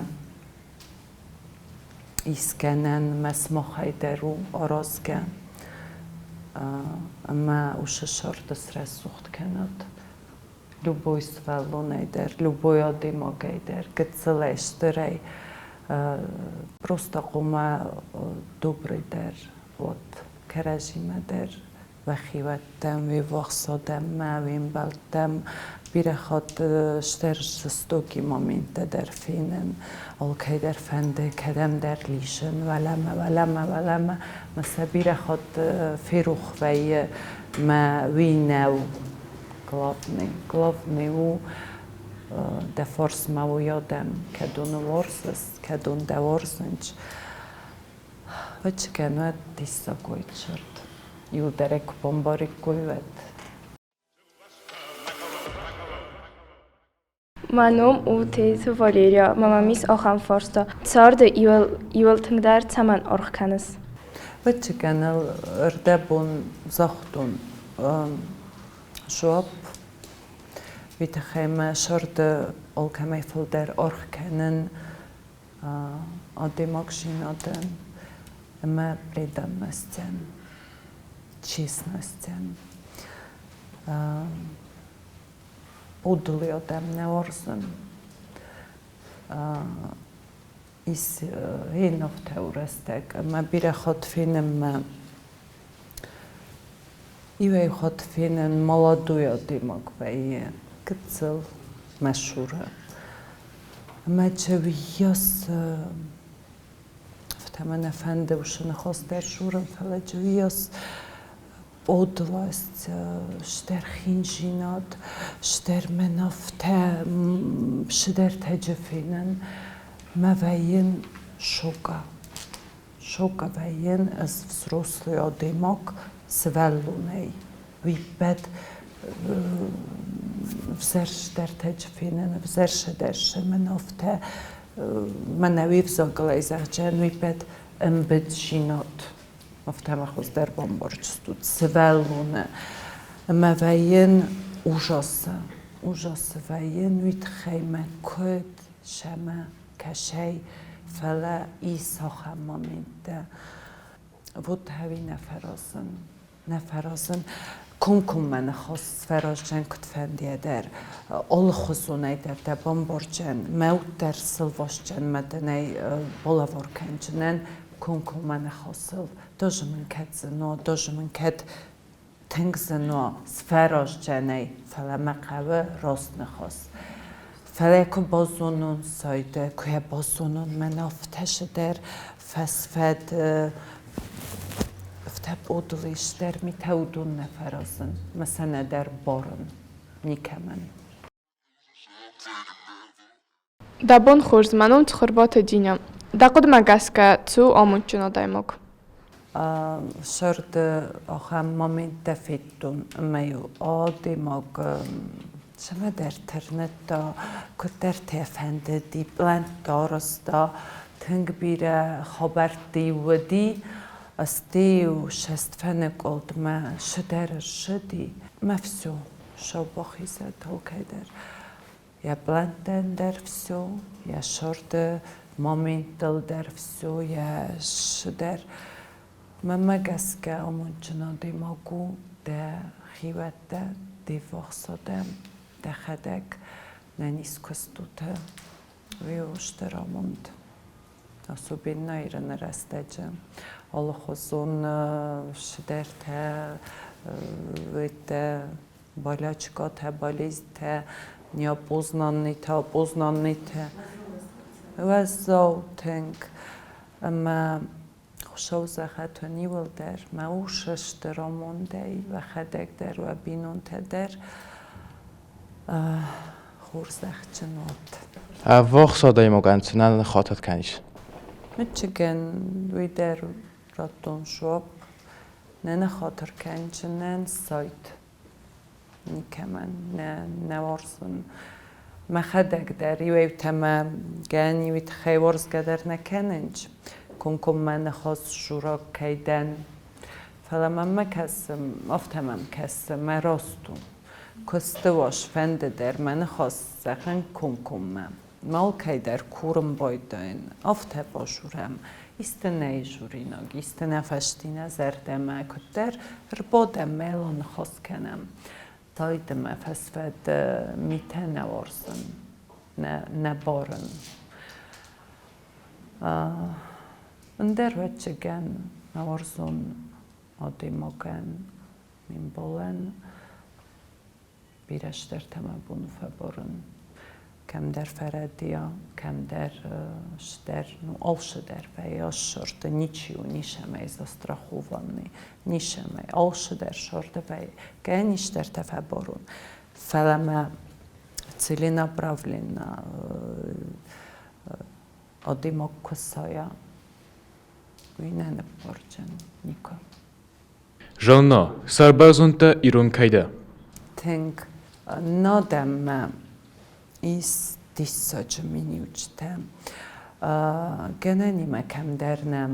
[SPEAKER 2] искӕнӕн мӕ сымахӕй дӕр у аразгӕ ӕмӕ уыцы сырды срӕсугъд кӕнат. Любой сывӕллонӕй дӕр, любой адӕймагӕй дӕр, гыццылӕй, стырӕй, просто хъуамӕ добрый дӕр уат кӕрӕдзимӕ дӕр, уӕхиуӕттӕм, уе ввахс адӕммӕ, уе мбӕлттӕм. Бирӕ хатт стыр жестокий моменттӕ дӕр фенын, алкӕй дӕр фӕнды кӕдӕмдӕр лисын, уӕлӕмӕ, уӕлӕмӕ, уӕлӕмӕ. Мӕ сӕ бирӕ хатт ферох вӕййы, мӕ уый нӕу главный. Главный у дӕ фарсмӕ уый адӕм, кӕдоны уарзыс, кӕдон дӕ уарзынц. Ӕвӕццӕгӕн, уӕд диссаг уайд сырд. Иуылдӕр ӕй куы бамбариккой, уӕд.
[SPEAKER 8] Мӕ ном у Тедеты Валерия. Мӕ мӕм ис ахӕм фарста. Царды иуыл тынгдӕр цӕмӕн аргъ кӕныс?
[SPEAKER 2] Ӕвӕццӕгӕн ыл ӕрдӕбон загътон жуапп. Уый тыххӕй мӕ сӕрды алкӕмӕй фылдӕр аргъ кӕнын адӕймагдзинадӕн ӕмӕ преданностӕн, честностӕн. Подлый адӕм нӕ уарзын. Ис гъенӕгътау рӕстӕг ӕмӕ бирӕ хатт фенӕм мӕ иуӕй хатт фенӕн молодой адӕймаг вӕййы, гыццыл, мӕсуры. Ӕмӕ уыйас афтӕ мӕ нӕ фӕнды уыцы ныхас дӕр дзурын, фӕлӕ уыйас подлость, стӕр хиндзинад, стӕр мӕн афтӕ цыдӕртӕджы фенын мӕ вӕййын шока. Шока вӕййын ӕз взрослый адӕймаг сывӕллонӕй. Уый ппӕт ӕвзӕрстӕртӕджы фенын, ӕвзӕрсӕдӕрсы мӕн афтӕ мӕнӕ уе взагыл ӕй зӕгъджӕн, уый ппӕт ӕмбыдзинад. Афтӕ мӕ хуыздӕр бамбардзыстут сывӕллоны. Ӕмӕ вӕййын ужасы, ужасы вӕййын уый тыххӕй мӕ куыд, сӕмӕ кӕсай, фӕлӕ ис ахӕм моменттӕ. Вот ӕви нӕ фӕразын, нӕ фӕразын. Комкоммӕ ныхас сфӕраздзӕн куыдфӕндыйӕ дӕр, алыхуызонӕй дӕр дӕ бамбардзӕн, мӕ уд дӕр сылвасдзӕн, мӕ дын ӕй балӕвар кӕндзынӕн, комкоммӕ ныхасыл. Тоже мын кӕд зын у, тоже мын кӕд тынг зын у, сфӕраздзӕн ӕй, фӕлӕ мӕ хъӕуы раст ныхас. Фӕлӕ куы базонон сайды, куы йӕ базонон мӕн афтӕ цыдӕр фӕсфӕд афтӕ пъодыл ис дӕр митӕ уыдон нӕ фӕразын, мӕ сӕ нӕдӕр барын никӕмӕн.
[SPEAKER 4] Дӕ бон хорз, мӕ ном Цхуырбаты Динӕ. Дӕ хъуыдымӕ гӕсгӕ, цы у амондджын адӕймаг?
[SPEAKER 2] Сӕрды ахӕм моменттӕ федтон, ӕмӕ-иу адӕймаг цӕмӕдӕр тырныдта, куыддӕртӕ фӕндыди, пълӕнттӕ арӕзта, тынг бирӕ хабӕртты-иу уыди, стӕй-иу цӕстфӕныкъуылдмӕ цыдӕр ссыди, мӕ всё, сау бахизӕд алкӕйдӕр. Йӕ пълӕнттӕн дӕр всё, йӕ сӕрды моменттыл дӕр всё, йӕ цыдӕр. Мӕнмӕ гӕсгӕ амондджын адӕймаг у дӕ хиуӕттӕ, де ввахс адӕм, дӕхӕдӕг нӕниз куыстуты. Уый у стыр амонд. Особенно ирыны рӕстӕджы алыхуызон цыдӕртӕ, уыдтӕ болячкатӕ, болезнтӕ, неопознанныйтӕ, опознанныйтӕ. Уӕззау тынг. Ӕмӕ Хуыцау зӕгъӕд уӕ иуылдӕр, мӕ ус стыр амондӕй, уӕхӕдӕг дӕр, уӕ бинонтӕ дӕр хорзӕхджын уӕд.
[SPEAKER 13] Ӕввахс адӕймагӕн цы нӕ ныххатыр кӕнис?
[SPEAKER 2] Мичиган уый дӕр радтон жуапп. Нӕ ныххатыр кӕнджынӕн сайд никӕмӕн нӕ, нӕ уарзын. Мӕхӕдӕг дӕр иуӕй-иутӕ мӕ гӕн иуи тыххӕй уарзгӕ дӕр нӕ кӕнынц. Комкоммӕ ныхас дзураг кӕй дӕн. Фӕлӕ мӕнмӕ кӕсы, афтӕ мӕм кӕсы, мӕ раст у. Куысты уас фӕнды дӕр мӕ ныхас зӕгъын комкоммӕ. Мӕ алкӕй дӕр курын байдайын, афтӕ базурӕм, исты нӕй журинаг, исты нӕ фӕсти нӕ зӕрдӕмӕ куыддӕр ӕрбадӕм мӕ йыл аныхас кӕнӕм. Тайды мӕ фӕсвӕд митӕ нӕ уарзын, нӕ, нӕ барын. Ӕндӕр ӕвӕццӕгӕн нӕ уарзон адӕймагӕн, ме мбалӕн бирӕ стӕртӕ мӕ бон у фӕбарын. Кӕмдӕр фӕрӕдийа, кӕмдӕр стӕр, ну, алцыдӕр вӕййы сорты, ничи у ничӕмӕй застрахованный, ничӕмӕй, алцыдӕр сорты вӕййы. Кӕй нистӕртӕ фӕбарон. Фӕлӕ мӕ целенаправленно адӕймаг куы сайа, уый нӕ ныббардзӕн никуы.
[SPEAKER 5] Жанна, сӕрбӕрзонд дӕ ирон кӕй дӕ?
[SPEAKER 2] Тынг надӕммӕ ис диссаджы миниуджытӕ. Гӕнӕнимӕ кӕмдӕр нӕм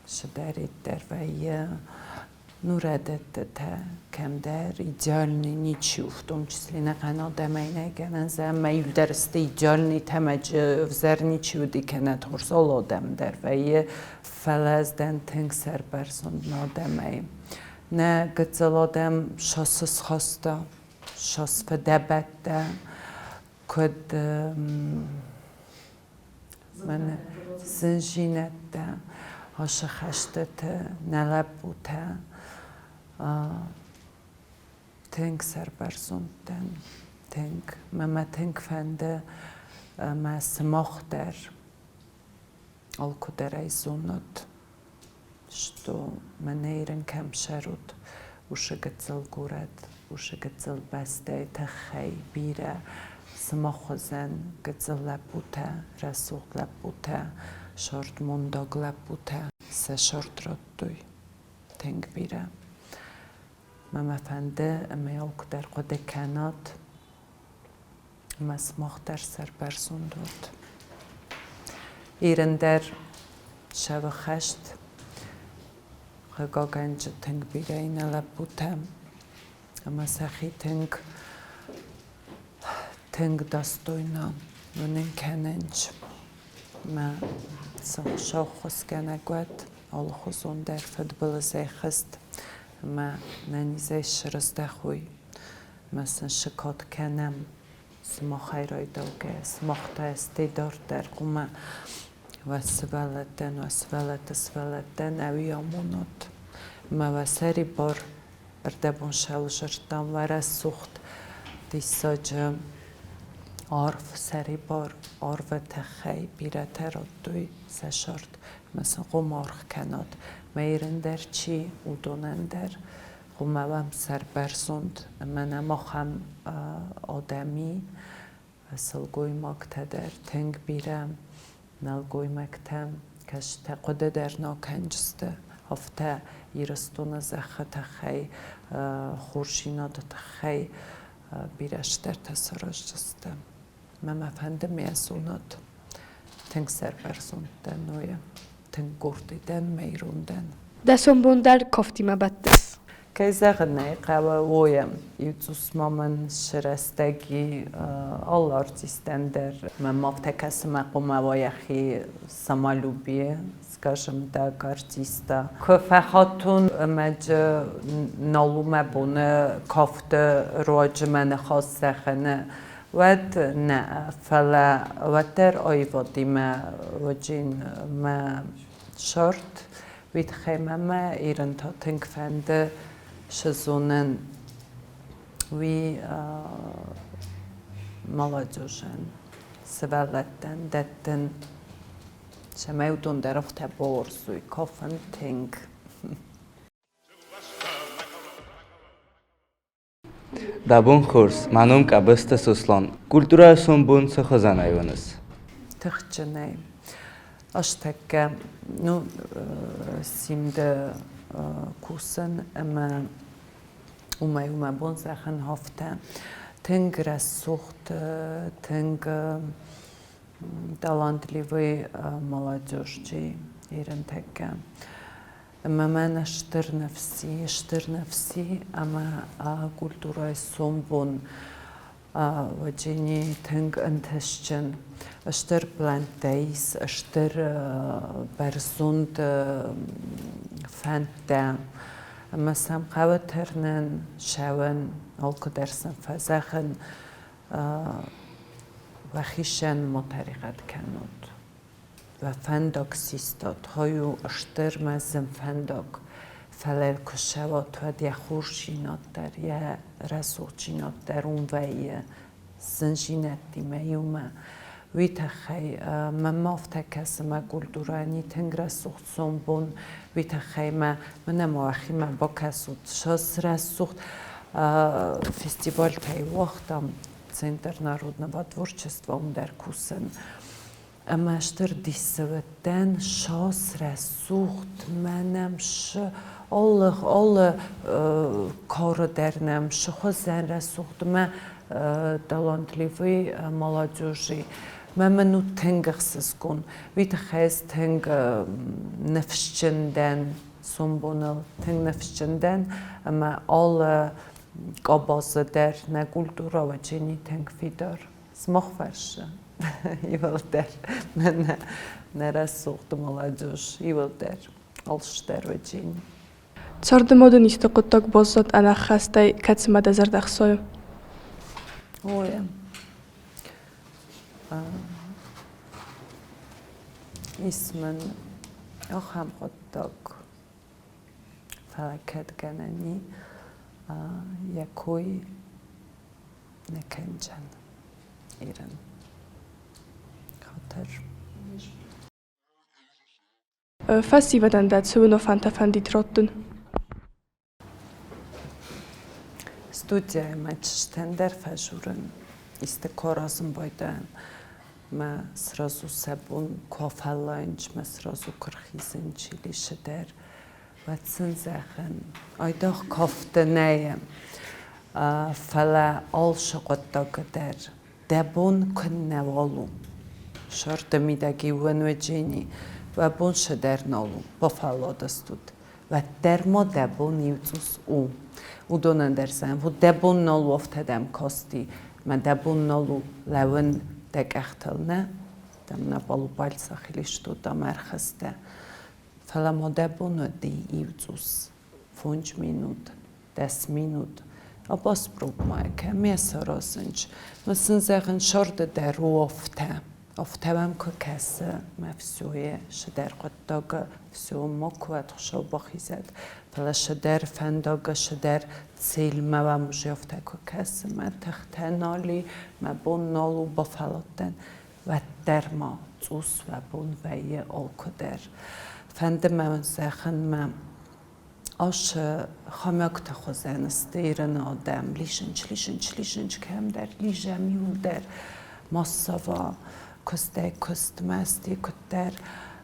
[SPEAKER 2] Цыдӕриддӕр вӕййы, ну рӕдыдтытӕ кӕмдӕр идеальный ничи у, в том числе нӕхъӕн адӕмӕй нӕй гӕнӕн ӕмӕ иудӕр сты идеальный тӕмӕджы ӕвзӕр ничи уыди кӕнӕ хорз алы адӕм дӕр вӕййы, фӕлӕ ӕз дӕн тынг сӕрбӕрзонд нӕ адӕмӕй. Нӕ гыццыл адӕм сасы схаста, сас фыдӕбӕттӕ, куыд мӕнӕ зындзинӕдтӕ, ацы хӕстыты нӕ лӕппутӕ тынг сӕрбӕрзонд дӕн, тынг. Мӕ мӕ тынг фӕнды ӕмӕ сымах дӕр алкуыдӕр ӕй зонут, что мӕнӕ Ирын кӕм цӕрут, уыцы гыццыл горӕт, уыцы гыццыл бӕстӕйы тыххӕй бирӕ сымах хуызӕн гыццыл лӕппутӕ, рӕсугъд лӕппутӕ, сӕрдмондаг лӕппутӕ сӕ сӕрд радтой тынг бирӕ. Мӕ мӕ фӕнды, ӕмӕ алкуыдӕр хъуыды кӕнат, ӕмӕ сымах дӕр сӕрбӕрзонд уат. Ирын дӕр цӕуы хӕст, хъыгагӕн тынг бирӕ и нӕ лӕппутӕ ӕмӕ сӕхи тынг тынг достойно уынын кӕнынц. Мӕ сын Хуыцау ххуысгӕнӕг уӕд, алыхуызон дӕр фыдбылызӕй хызт ӕмӕ нӕнизӕй срыздӕхой. Ӕмӕ сын сыкад кӕнӕм сымахӕй райдаугӕ, сымах та ӕстӕй дарддӕр хъуамӕ уӕ сывӕллӕттӕн, уӕ сывӕллӕтты сывӕллӕттӕн ӕви амонут. Ӕмӕ уӕ сӕрибар ӕрдӕбон сӕвзӕрдтам уӕ рӕсугъд диссаджы арф сӕрибар арвы тыххӕй бирӕтӕ радтой сӕ сӕрд ӕмӕ сын хъуамӕ аргъ кӕнат. Мӕ Ирын дӕр чи, уыдонӕн дӕр хъуамӕ уӕм сӕрбӕрзонд ӕмӕ нӕм ахӕм адӕми сылгоймӕгтӕ дӕр тынг бирӕ, нӕлгоймӕгтӕ, кӕстӕ хъуыды дӕр нӕ кӕнджысты, афтӕ Ирыстоны зӕххы тыххӕй, хорздзинады тыххӕй бирӕ цыдӕртӕ сараздзысты. Мӕ мӕ фӕнды ме зонад. Тынг сӕрбӕрзонд дӕн уый, тынг гордый дӕн мӕ ирон дӕн.
[SPEAKER 3] Дӕ сомбон дӕр кофтимӕ бӕттыс?
[SPEAKER 2] Кӕй зӕгъын ӕй хъӕуы, уойӕ. Иу цъус ма мын срӕстӕги алы артистӕн дӕр. Мӕм афтӕ кӕсы, мӕ хъуамӕ уа йӕхи самолюбие, скажем так, артиста. Куы фӕхатон ӕмӕ нал у мӕ боны кафты руаджы мӕ ныхас зӕгъыны, уӕд нӕ, фӕлӕ уӕддӕр аивадимӕ уыджын мӕ сӕрд. Уый тыххӕй мӕ мӕ ирын та тынг фӕнды сызонын уый молодежӕн, сывӕллӕттӕн дӕттын, цӕмӕй уыдон дӕр афтӕ бауарзой кафын тынг.
[SPEAKER 13] Дӕ бон хорз, мӕ ном Къӕбысты Сослан. Культурӕйы сомбон цы хуызӕнӕй уыныс?
[SPEAKER 2] Тыхджынӕй. Ӕз тӕккӕ, ну, симды кусын ӕмӕ уымӕй у мӕ бон зӕгъын афтӕ. Тынг рӕсугъд, тынг талантливый молодежь чи ирын тӕккӕ. Ӕмӕ мӕнӕ стыр ныфс и, стыр ныфс и, ӕмӕ культурӕйы сомбон Ваджини тынг ӕнтыстджын. Стыр плӕнттӕ ис, стыр бӕрзонд фӕндтӕ. Ӕмӕ сӕм хъӕуы тырнын, цӕуын, алкуыдӕр сын фӕзӕгъын, уӕхицӕн ма тӕригъӕд кӕнут. Фӕндаг систад, хай у стыр мӕ зын фӕндаг, фӕлӕ куы ссӕуат, уӕд йӕ хорздзинад дӕр, йӕ рӕсугъддзинад дӕр уым вӕййы зындзинӕдтимӕ иумӕ. Уый тыххӕй мӕнмӕ афтӕ кӕсы, мӕ культурӕни тынг рӕсугъд сомбон, уый тыххӕй мӕ мӕнӕ ма уӕхимӕ бакӕсут, цас рӕсугъд фестивальтӕй уагътам Центр народного творчества уым дӕр кусын. Ӕмӕ стыр диссӕгтӕн сас рӕсугъд мӕнӕм шы алы алы кары дӕр нӕм шы хуызӕн рӕсугъдмӕ талантливый молодежи. Мӕ мын у тынг ӕхсызгон. Уый тыххӕй ӕз тынг ныфсджын дӕн сомбоныл, тынг ныфсджын дӕн ӕмӕ алы къабазы дӕр нӕ культурӕ уӕджени тынг фидар. Сымах фӕрсы иуылдӕр мӕнӕ нӕ рӕсугъд молодежь иуылдӕр алцыдӕр уӕджени.
[SPEAKER 4] Царды ма дын исты хъуыддаг баззад ӕнӕххӕстӕй, кӕцымӕ дӕ зӕрдӕ хсайы?
[SPEAKER 2] Ой, ис мын ахӕм хъуыддаг, фӕлӕ кӕд гӕнӕн и, йӕ кой нӕ кӕнджӕн Ирӕн. Хатыр.
[SPEAKER 4] Фӕсивӕдӕн дӕ цы уынаффӕтӕ фӕндид раттын?
[SPEAKER 2] Студияйы мӕ чызджытӕн дӕр фӕжурын, исты куы аразын байдайӕм, мӕ сразу сӕ бон куы афӕллайынч, мӕ сразу куы рхизынч или дӕр, уӕд сын зӕгъын, айдагъ кафты нӕй, фӕлӕ алцы хъуыддагы дӕр дӕ бон куыннӕуал у. Сӕрды мидӕг иуӕнуӕджени уӕ бон сӕдӕр нал у, бафӕлладыстут. Уӕддӕр ма дӕ бон иу цъус у. Уыдонӕн дӕр сӕм дӕ бон нал у, афтӕ дӕм касти, мӕ дӕ бон нал у лӕууын дӕ къӕхтыл, нӕ? Там на полупальцах или что там ӕрхызтӕ. Фӕлӕ ма дӕ бон уӕд иу цъус, фондз минут, 10 минут. А баспробма кӕм йӕ саразынч. Мӕ сын зӕгъын, сӕрды дӕр у афтӕ. Афтӕ мӕм куы кӕсы, мӕ всёйы сыдӕр хъуыддагы всё макуы уӕд Хуыцау бахизӕд. Фӕлӕ сыдӕр фӕндагы, сыдӕр целмӕ уӕм уже афтӕ куы кӕсы, мӕ тыхтӕ нал и, мӕ бон нал у, бафӕлладтӕн. Уӕддӕр ма цъус уӕ бон вӕййы алкуыдӕр. Фӕнды мӕ уын зӕгъын, мӕ Асы хомӕгты хуызӕн сты ирон адӕм, лисынч, лисынч, лисынч кӕмдӕр, лизӕм иуылдӕр массово куыстӕй куыстмӕ, сты куыддӕр.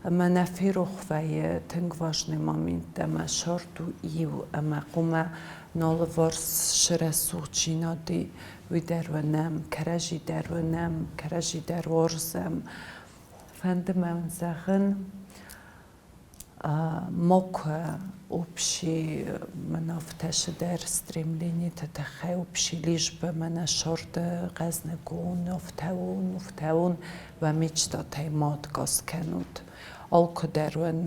[SPEAKER 2] Ӕмӕ нӕ ферох вӕййы тынг важный момент ӕмӕ сӕрд у иу ӕмӕ хъуамӕ нӕ алыварс срӕсугъддзинад и, уый дӕр уынӕм, кӕрӕдзи дӕр уынӕм, кӕрӕдзи дӕр уарзӕм. Фӕнды мӕ уын зӕгъын, Макуы общий мын афтӕ цыдӕр стремлениты тыххӕй общий лишь бы мӕнӕ сӕрды хъӕзныгон, афтӕ уон, уфтӕ уон, уӕ мечтатӕй ма отказ кӕнут. Алкуыдӕр уын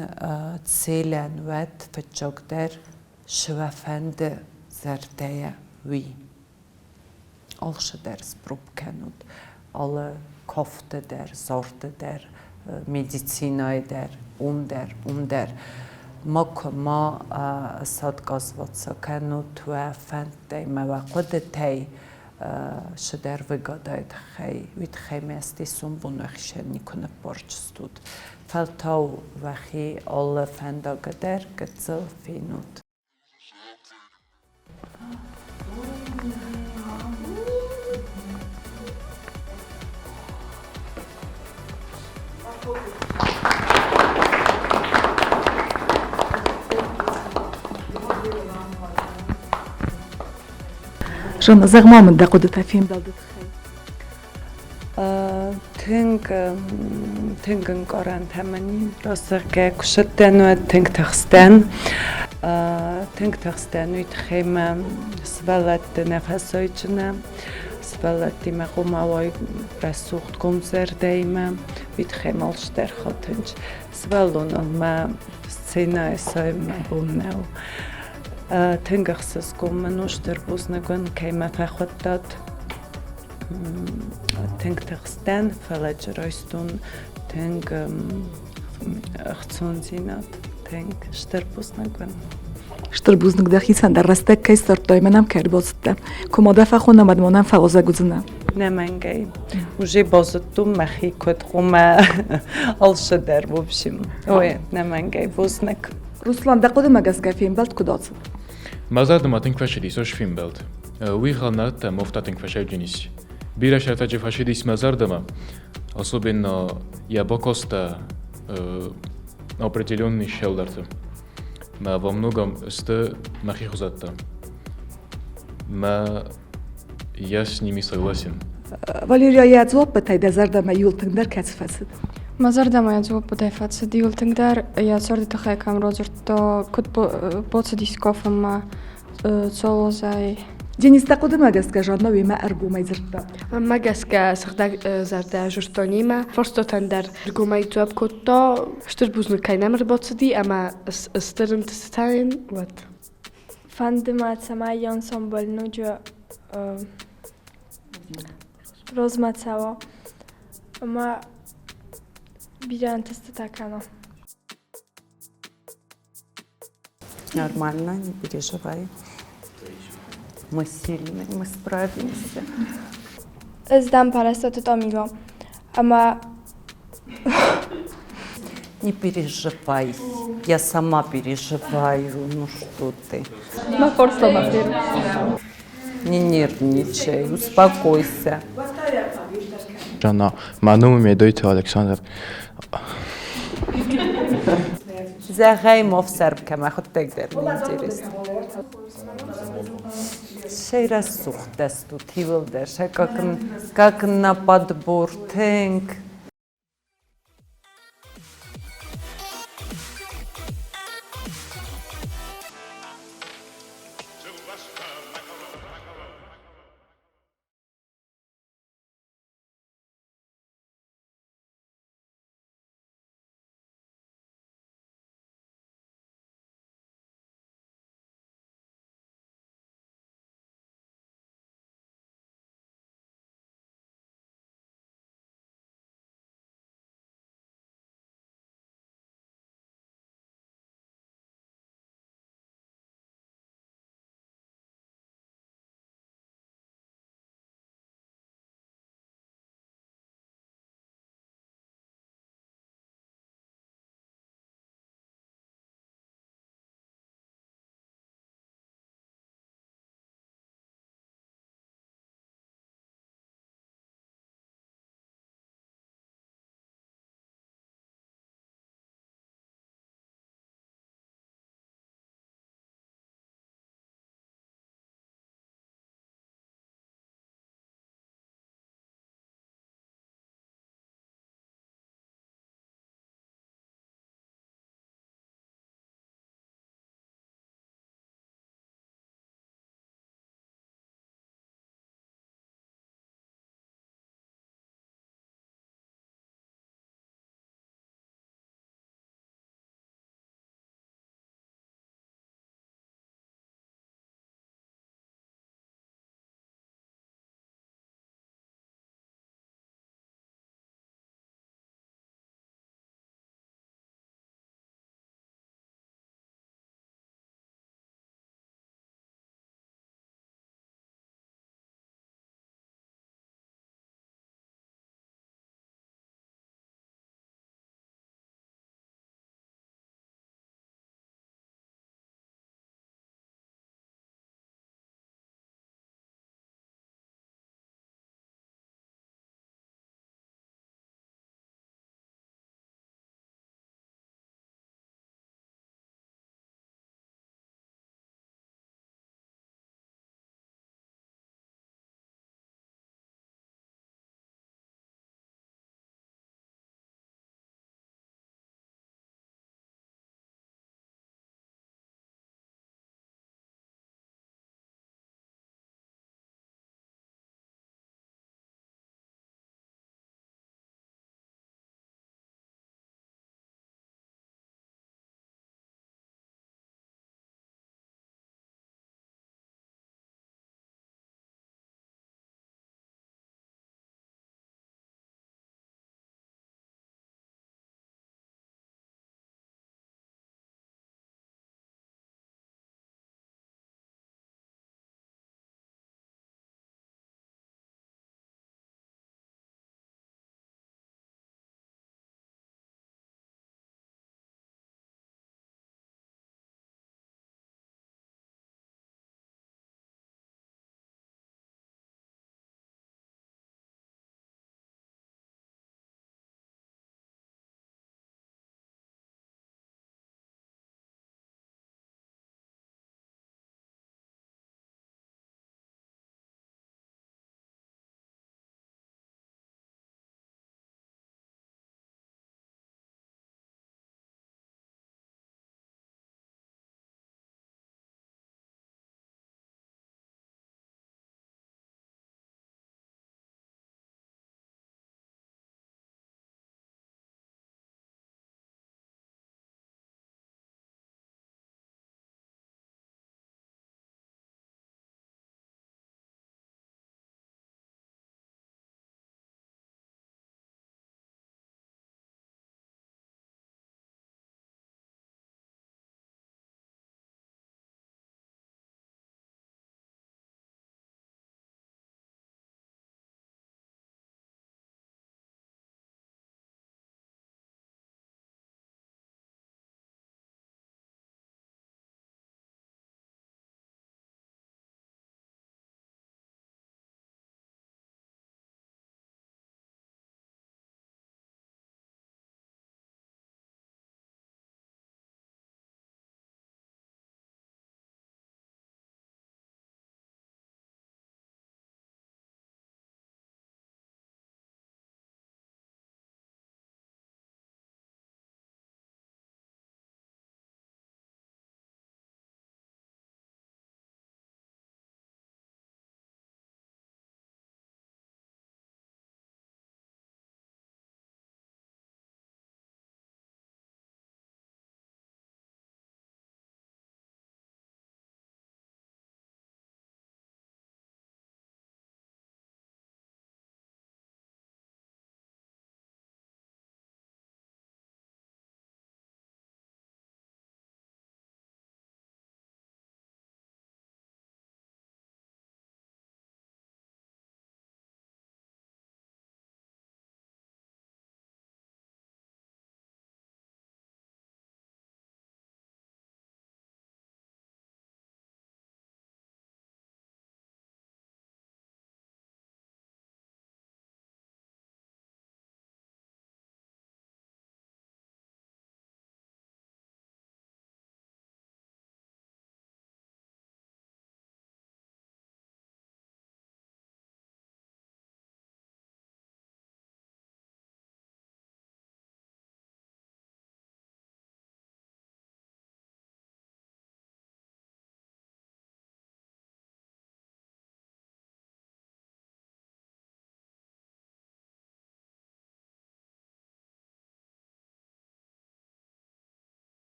[SPEAKER 2] целӕн уӕд фыццагдӕр цы уӕ фӕнды зӕрдӕйӕ, уый. Алцыдӕр спроб кӕнут, алы кафты дӕр, зарды дӕр, медицинӕйы дӕр, уым дӕр, уым дӕр. Макуы ма садказываться кӕнут уӕ фӕндтӕй мӕ уӕ хъуыдытӕй цыдӕр выгодайы тыххӕй. Уый тыххӕй мӕ сомбон уӕхицӕн никуы ныппарчыстут. Фӕлтау уӕхи алы фӕндагы дӕр гыццыл фенут.
[SPEAKER 1] Жанна, зӕгъ-ма мын дӕ хъуыдытӕ фембӕлды тыххӕй.
[SPEAKER 2] Тынг тынг ӕнкъарӕнтӕ мын и. Рацӕггӕ куы сыдтӕн, уӕд тынг тыхстӕн. Тынг тыхстӕн уый тыххӕй мӕ сывӕллӕтты нӕ фӕсайджынӕ. Сывӕллӕттимӕ хъуамӕ рӕсугъд гомзӕрдӕимӕ. Уый тыххӕй ма алцыдӕр хатынч. Сывӕллоныл мӕ сценӕйы сайын мӕ бон нӕу. Тынг ӕхсызгон мын у, стыр бузныг уын, кӕй мӕ фӕхуыдтат. Тынг тыхстӕн, фӕлӕ райстон тынг ӕхцондзинад, тынг стыр бузныг уын.
[SPEAKER 1] Стыр бузныг дӕхицӕн дӕр рӕстӕг кӕй ссардтай мӕ нӕм кӕй ӕрбацыдтӕ. Куы ма дӕ фӕхонӕм, уӕд ма нӕм фӕуазӕг уыдзынӕ.
[SPEAKER 2] Нӕмӕнгӕй. Уже базыдтон мӕхи куыд хъуамӕ алцыдӕр, в общем. Ой, нӕмӕнгӕй бузныг.
[SPEAKER 1] Руслан, дӕ хъуыдымӕ гӕсгӕ фембӕлд куыд ацыд?
[SPEAKER 5] Мӕ зӕрдӕмӕ тынг фӕцыдис ос фембӕлд. Уый гъӕлнӕрдтӕ мофта тынг фӕсайджын ис. Бирӕ сӕртӕджы фӕцыдис мӕ зӕрдӕмӕ, особенно йӕ бакоста определенный щелдӕрты. Мӕ во многом сты мӕхи хуызӕттӕ. Мӕ я с ними согласен.
[SPEAKER 1] Валерия, йӕ дзуаппытӕй дӕ зӕрдӕмӕ иуыл тынгдӕр кӕцы фӕцыд?
[SPEAKER 10] Мӕ зӕрдӕмӕ йӕ дзуаппытӕй фӕцыд иуыл тынгдӕр йӕ царды тыххӕй кӕм радзырдта, куыд боцыдис кофемӕ Цолозӕй.
[SPEAKER 1] Денис, дӕ хъуыдымӕ гӕсгӕ Жанна уемӕ ӕргомӕй дзырдта?
[SPEAKER 3] Мӕнмӕ гӕсгӕ сыгъдӕг зӕрдӕ зырдтонимӕ фарстатӕн дӕр ӕргомӕй дзуапп кодта, стыр бузныг кӕй нӕм ӕрбацыди ӕмӕ стыр ӕнтыстытӕ йын уӕд.
[SPEAKER 8] Фӕнды мӕ, цӕмӕй ансамбль ноджы размӕ цӕуа ӕмӕ бирӕ ӕнтыстытӕ кӕна.
[SPEAKER 2] Нормально, не переживай. Мы сильные, мы справимся.
[SPEAKER 8] Ӕз дӕм Пӕрӕстаты Тамила ӕмӕ
[SPEAKER 2] Не переживай, я сама переживаю, ну что ты.
[SPEAKER 10] Мӕ фарста ма
[SPEAKER 2] Не нервничай, успокойся.
[SPEAKER 14] Жанна, мӕ ном у Медойты Александр.
[SPEAKER 2] Зӕгъай мо ӕфсӕрм кӕмӕ хуыддаг дӕр не интересно. Сӕй рӕсугъд стут иуылдӕр, сӕ как на подбор тынг.